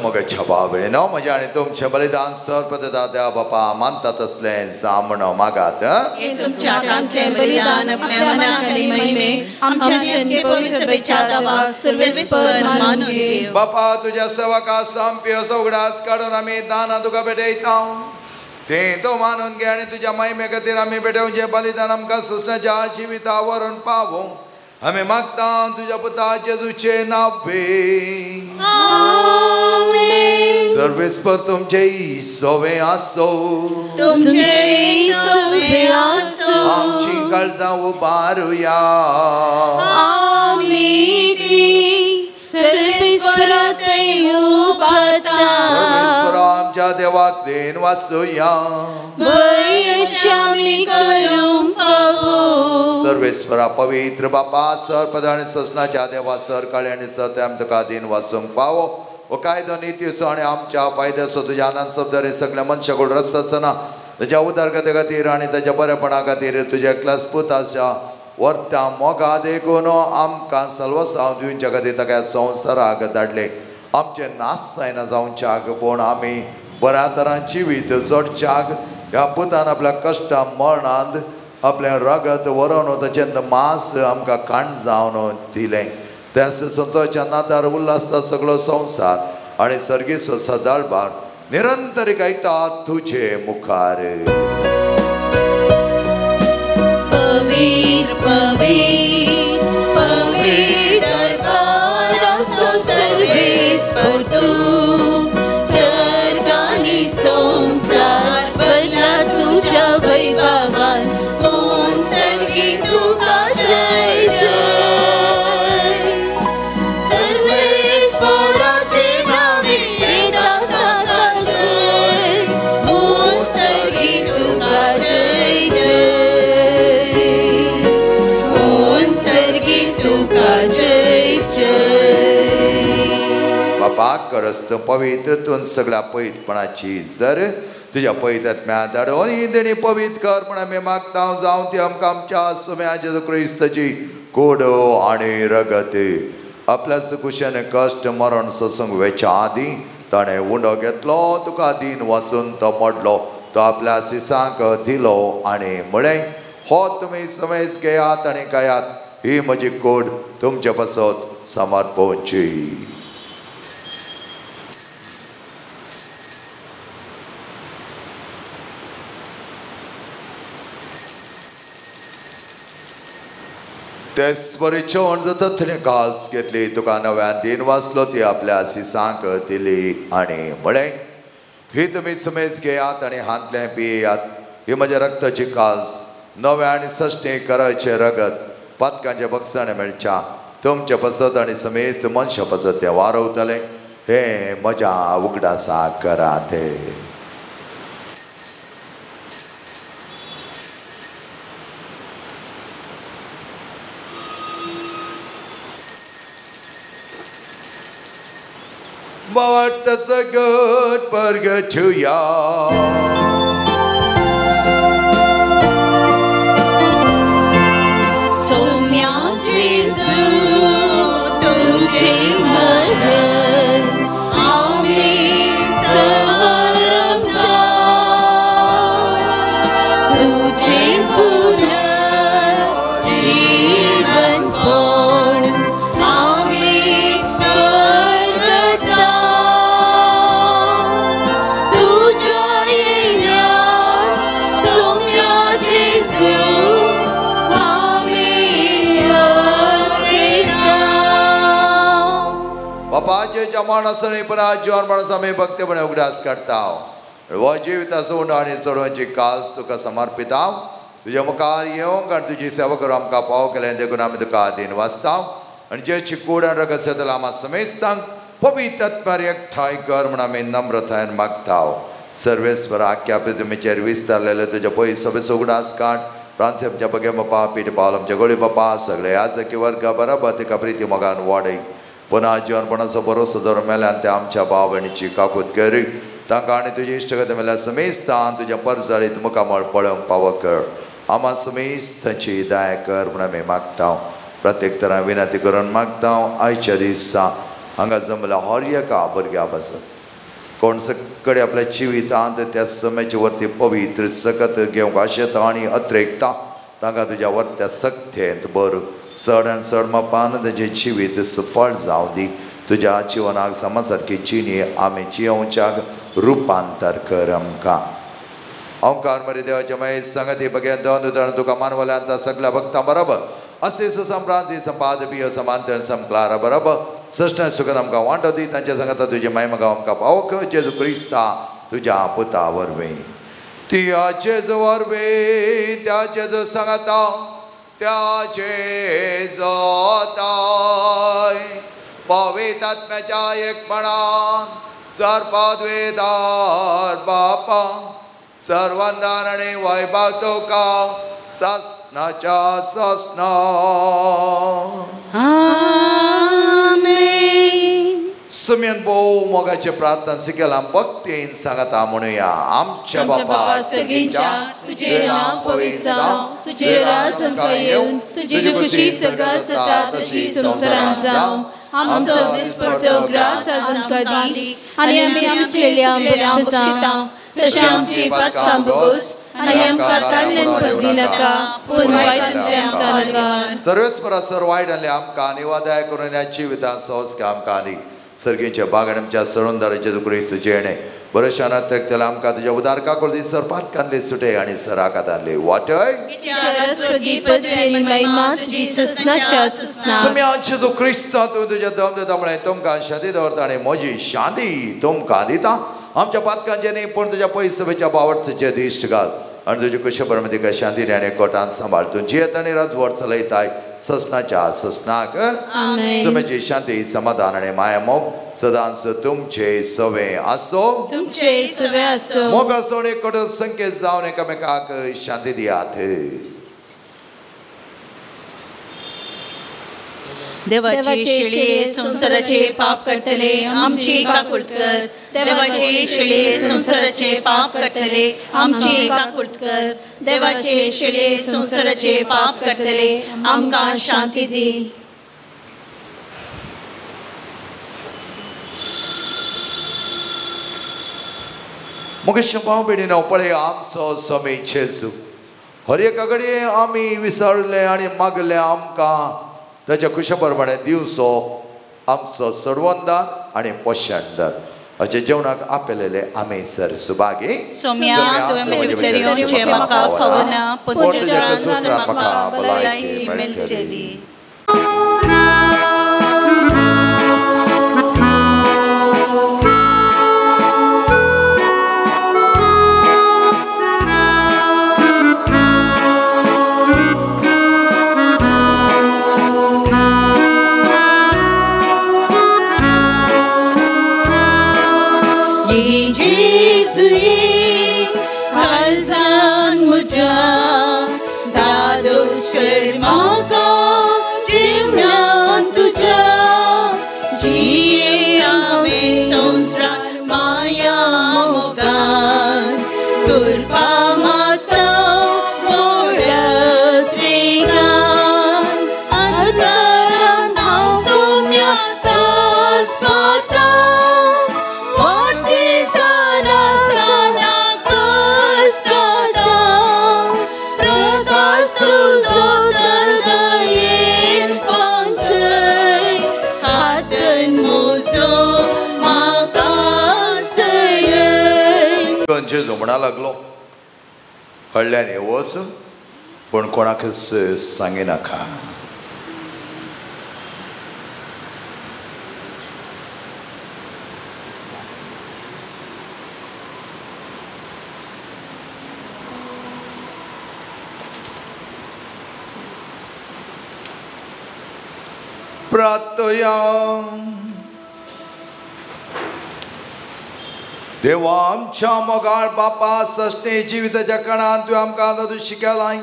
मोगाच्या म्हज्या आनी तुमचें बलिदान सर्वदा देवा बापा मानता तसलें जामण मागात. तुमच्या हातांतलें बलिदान आपल्या मनाक आनी महिमेक आमच्या आनी पवित्र सभेच्या देवाक सर्वेस्पर मानून घेवं. बापा तुज्या सेवका सामपी असो उगडास काडून आमी दानां तुका भेटयता, तें तूं मानून घे आनी तुज्या महिमे खातीर आमी भेटोवचें बलिदान आमकां सृष्णाच्या जिविता व्हरून पावूं आमी मागता तुज्या पुता जेजूचे नावे. आमेन. सर्व सर्वेस्पर तुमचे सोवे आसो, तुमचे सोवे आसो. आमची काळजां उबारुया. आमी ती सर्वेस्परा थंय उबारता. सर्वेस्परा आमच्या देवाक then वाचुया. वयशामी करूंक फावो. सर्वेस्परा पवित्र बापा सर पद आनी ससनाच्या देवा सर काळे आनी सत्य आमी तुका then वाचूंक फावो. हो कायदो नितीचो आनी आमच्या फायद्याचो तुज्या आनंद शब्दारे सगळ्या मनशाक रस्त आसना तुज्या उदरगते खातीर आनी ताच्या बरेपणा खातीर तुज्या क्लास पूत आसा वर्त्या मोगा देखून आमकां सल्वसांव दिवच्या खातीर ताका संवसाराक धाडले. आमचें नाश जायना जावच्याक पूण आमी बऱ्या तरान जिवीत जोडच्याक ह्या पुतान आपल्या कश्टा मरणांत आपलें रगत व्हरोन ताचें मांस आमकां खाण जावन दिलें. त्या संतोच्या नादार उल्हासता सगळो संवसार आनी सर्गेचो सदाळबार निरंतर गायता तुजे मुखार. पवित्र पवित्र पवित्र पारासो सर्वेस्पर तूं, सर्गानी संवसार भरला तुज्या वैभवान. कोण सर्गी तुका जय जय. सर्वेस्पराचे नावे येता ताका जय. कोण सर्गी तुका जय जय. कोण सर्गी तुका जय जय. बापा करस्त पवित्र तूं सगळ्या पवित्रपणाची जर तुज्या पवित्र धाडून ही देणी पवित्र कर म्हण आमी मागता. जावं ती आमकां आमच्या सुम्या जेजू क्रिस्ताची कोड आनी रगत. आपल्या कुशेन कश्ट मरण सोसूंक वेच्या आदीं ताणें उंडो घेतलो, तुका दीन वासून तो मोडलो, तो आपल्या सिसांक दिलो आनी म्हळें, हो तुमी समेज घेयात आनी खायात, ही म्हजी कोड तुमचे पासत समर्पणची. तेच बरी जेवण जाता थंय काल्स घेतली, तुका नव्यान दिन वाचलो, ती आपल्या सिसांक दिली आनी म्हळें, ही तुमी समेज घेयात आनी हांतलें पियेयात, ही म्हज्या रक्ताची काल्स, नव्या आनी सश्टी करायचें रगत पातकांचे बक्षाणे मेळच्या तुमचे पसत आनी समेस्त मनशा पसत तें वारवतलें. हें म्हज्या उगडासा करात. But that's a good burger to ya. Somya Jesu tujhe maran aami samaramta tujhe pura jeevan pon aami pargata tujha yena Somya Jesu. बापाच्या माणसाने पण आज जीवन माणस आमी भक्तपणे उगडास काडटा. हो जिविताचो उंडो आनी चडोवची काल्स तुका समर्पिता. तुज्या मुखार येवंक आनी तुजी सेवा करूं आमकां पाव केलें देखून आमी तुका दिन वाचता. आनी जे कूड आनी रगत जातलो आमा समेस्तांक पवित्र आत्म्यार एकठांय कर म्हूण आमी नम्रतायेन मागता. सर्वेस्पर आख्या पृथ्वीचेर विस्तारलेले तुज्या पयस सभेचो उगडास काड. फ्रांसी आमच्या बगे बापा, पीट पावल आमच्या गोळी बापा, सगळे याजकी वर्गा बरोबर तिका प्रिती मोगान वाडय. पुन्हा जीवनपणाचो भरोसो दवर मेल्यान ते आमच्या भाव भयणीची काकूत करी. तांकां आनी तुजी इश्टगत मेल्या समेस्तान तुज्या परजाळीत मुखामळ पळोवंक पावो कर. आमा समेस्तांची दया कर म्हूण आमी मागता. प्रत्येक तरान विनंती करून मागता. आयच्या दिसा हांगा जमल्या हर एका भुरग्या पासत कोण सगळे आपल्या जिवितांत त्या सम्याचे वरती पवित्र सकत घेवंक आशेता आनी अत्रेकता तांकां तुज्या वरत्या सक्तेंत बरो चड आनी चड मापान ताजें जिवीत सफळ जावं दी. तुज्या जिवनाक समा सारकी जिणी आमी जियोवच्याक रुपांतर कर आमकां. ओंकार मरे देवाच्या महेश संगती बघ्या दोन उदाहरण तुका मानवल्यान सगळ्या भक्तां बरोबर असे सुसंप्रांसी संपाद बियो समांतन संक्लारा बरोबर सश्ट सुखान आमकां वांटो दी तांच्या सांगाता तुजे माय मगा आमकां पावक जेजू क्रिस्ता तुज्या पुता वरवीं त्या जेजू वरवीं त्या जेजू सांगाता त्या जेजोताय पवित्र आत्म्याच्या एकपणान सर्वद्वेदार बापा सर्वांदान आनी वैभव तुका ससनाच्या ससना. आमेन. सुम्यान भोव मोगाचे प्रार्थना शिकला भक्तीन सांगता म्हणुया. आमच्या बापा सगळींच्या तुझे नाव पवित्र जावं, तुझे राज आमकां येवं, तुजी खुशी सगळ्या जाता तशी संवसारांत जावं. आमचो दिसपडतो ग्रास आज आमकां दी आनी आमी आमचेल्या बक्षिता तशें आमची पातकां भोगोस आनी आमकां ताल्ल्यान पदवी नाका पूण वायटांतल्यान आमकां नाका. सर्वेस्परा सर वायट आसले आमकां आनी वादाय करून ह्या जिवितांत संस्कार आमकां आनी सर्गीच्या बागान आमच्या सळूनदाराचे क्रिस्त जेणे बरें शानात त्याला आमकां तुज्या उदार काकुळती सर पातकांले सुटे आनी सराकात आणले वाटय जेजू क्रिस्ता तूं तुज्या दम दिता म्हळें तुमकां शांती दवरता आनी म्हजी शांती तुमकां दिता. आमच्या पातकांचे न्ही पूण तुज्या पयसवेच्या बावडचे दिश्ट घाल आनी तुजे कुशे परमे तिका शांती आनी कोटान सांबाळ. तूं जियेत आनी राजवट चलयताय ससनाच्या ससनाक. सुमेची शांती समाधान आनी माया मोग सदांच तुमचे सवे आसो. मोग आसो आनी कठोर संकेत जावन एकामेकाक शांती दियात. देवाचे शेळये संवसाराचे पाप करतले आमची काकुळट कर. देवाचे शेळये संवसाराचे पाप करतले आमची काकुळट कर. देवाचे शेळये संवसाराचे पाप करतले आमकां शांती दी. मुकेश भाव भयणीनो पळय आमचो स्वामी जेजू हर एका घडये आमी विसरले आनी मागले आमकां ताच्या खुशे प्रमाणे दिवचो आमचो सर्वंदार आनी पोशणदार अशें जेवणाक आपयलेले आमी सर सुभागी. सोम्या तुवें म्हजे भितर येवचें म्हाका फावना पूण तुज्या म्हाका भलायकी मेळटली. म्हणा लागलो हळ्ळ्यान वच पूण कोणाकच सांगिनाका. प्रार्थया. देवा आमच्या मोगाळ बापा सस्ने जिविताच्या कणान तुवें आमकां आतां तूं शिकयलाय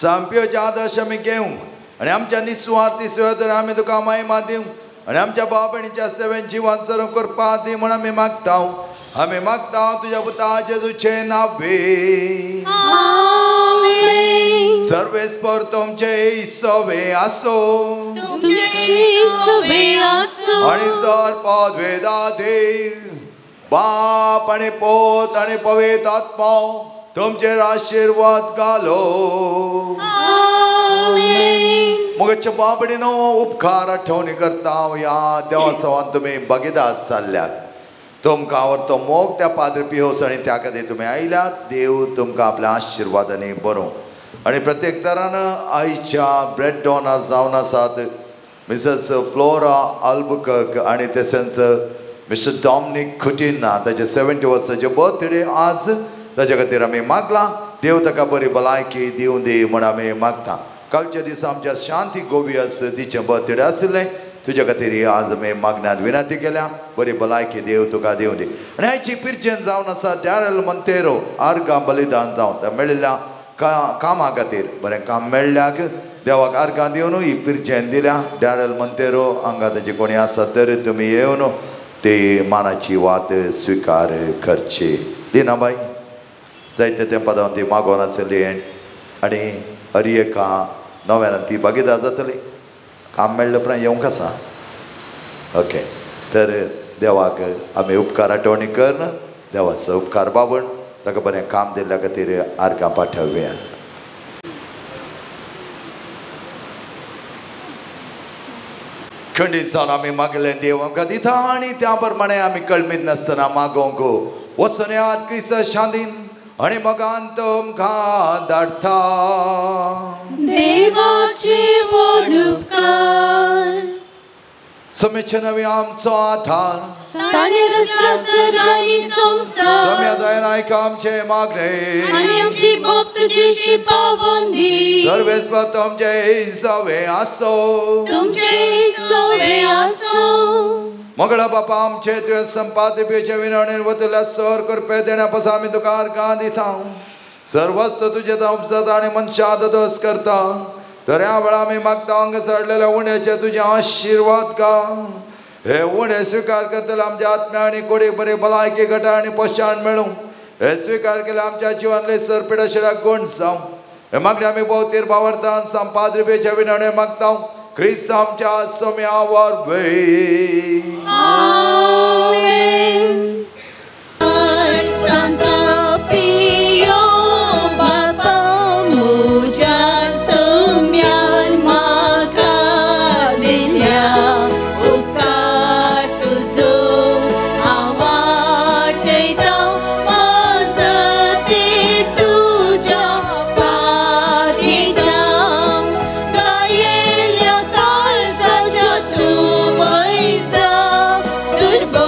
सामप्योचे आदर्श आमी घेवंक आनी आमच्या निस्वार्थी सेवे आमी तुका महिमा दिवंक आनी आमच्या भाव भयणीच्या सेवेन जिवन सर करपा दी म्हूण आमी मागता. आमी मागता तुज्या पुता जेजूचे नावे. सर्वेस्पर तुमचे सवे आसो आनी सर पदवेदा देव बाप आनी पोत आनी पवित्र आत्मो तुमचेर आशिर्वाद घालो. मगच्या बाबडीनो उपकार आठवणी करता ह्या देवा सवान तुमी भागीदार जाल्ल्यात. तुमकां आवडतो मोग त्या पाद्री पियोस आनी त्या खातीर तुमी आयल्यात. देव तुमकां आपल्या आशिर्वादांनी बरोवं आनी प्रत्येक तरान आयच्या ब्रेड डोनर जावन आसात मिसेस फ्लोरा अल्बुकर्क आनी तशेंच मिस्टर डॉमनीक खुटिन्हा ताचे 70 वर्साचे बर्थडे आज ताच्या खातीर आमी मागला. देव ताका बरी भलायकी दिवं दी म्हूण आमी मागता. कालच्या दिसा आमच्या शांती गोवियस तिचें बर्थडे आशिल्लें, तुज्या खातीर आज आमी मागण्यांत विनंती केल्या. बरी भलायकी देव तुका दिवं दी. आनी आयची पिरचेन जावन आसा डॅरल मंतेरो आर्गां बलिदान जावन मेळिल्ल्या कामा खातीर बरें काम मेळ्ळ्याक देवाक आर्गां दिवन ही पिरचेन दिल्या. डॅरल मंतेरो हांगा ताजे कोणी आसा तर तुमी येवन ते मानाची वात स्विकार करची. लिना बाय जायते तेंपा जावन ती मागोवन आसली आनी हर एका नव्यान ती भागीदार जातली. काम मेळ्ळें उपरांत येवंक आसा. ओके, तर देवाक आमी उपकार आठवणी करून देवाचो उपकार बाबून ताका बरें काम दिल्ल्या खातीर आर्गां पाठोवया. खंडीत जावन आमी मागलें देव आमकां दिता आनी त्या प्रमाणे आमी कळमीत नासतना मागोवंक वचून याद क्रिस्त शांतीन आनी मोगान तुमकां धाडटा. देवाचे व्हड उपकार समेचे नवी आमचो आधार ताणें रचला सर्ग आनी संवसार. सम्या दयेन आयक आमचें मागणें आनी आमची बोब तुजेशी पावोवन दी. सर्वेस्पर तुमचें सवें आसो तुमचें सवें आसो. मंगळा बापा आमचे तुवें संपादिपेचे विनवणेन वतल्या सर करपे देण्या पासून आमी तुका आर्गां दिता. सर्वस्त तुजें उपजता आनी मनशां दोस करता. तर ह्या वेळा आमी मागता हांगा चडलेल्या उण्याचे तुजे आशिर्वाद का. हे उणे स्विकार करतले आमच्या आत्म्या आनी कुडीक बरी भलायकी घटा आनी पोशाण मेळूं. हे स्विकार केले आमच्या जिवनांतले सरपिड आशिल्ल्या गुण जावं. हे मागणे आमी भोवतीर बावरतान संपादिपेचे विनवणे मागता क्रिस्त आमच्या सम्या वरवीं. आमेन. सांता पियो बापा म्हज्या सम्यान म्हाका दिल्या उपकार तुजो हांव वाटयतां पासतीर तुज्या पादितां गायेल्या काळजाच्या तूं वयजा दुर्बळ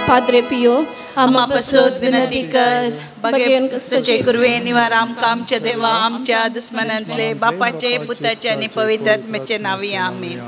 पाद्रे पियो आमा पासत विनंती कर. बगेन क्रिस्ताचे कुरवे निवार आमकां आमच्या देवा आमच्या दुस्मनांतले बापाचे पुताचे आनी पवित्र आत्म्याचे नांवी आमेन.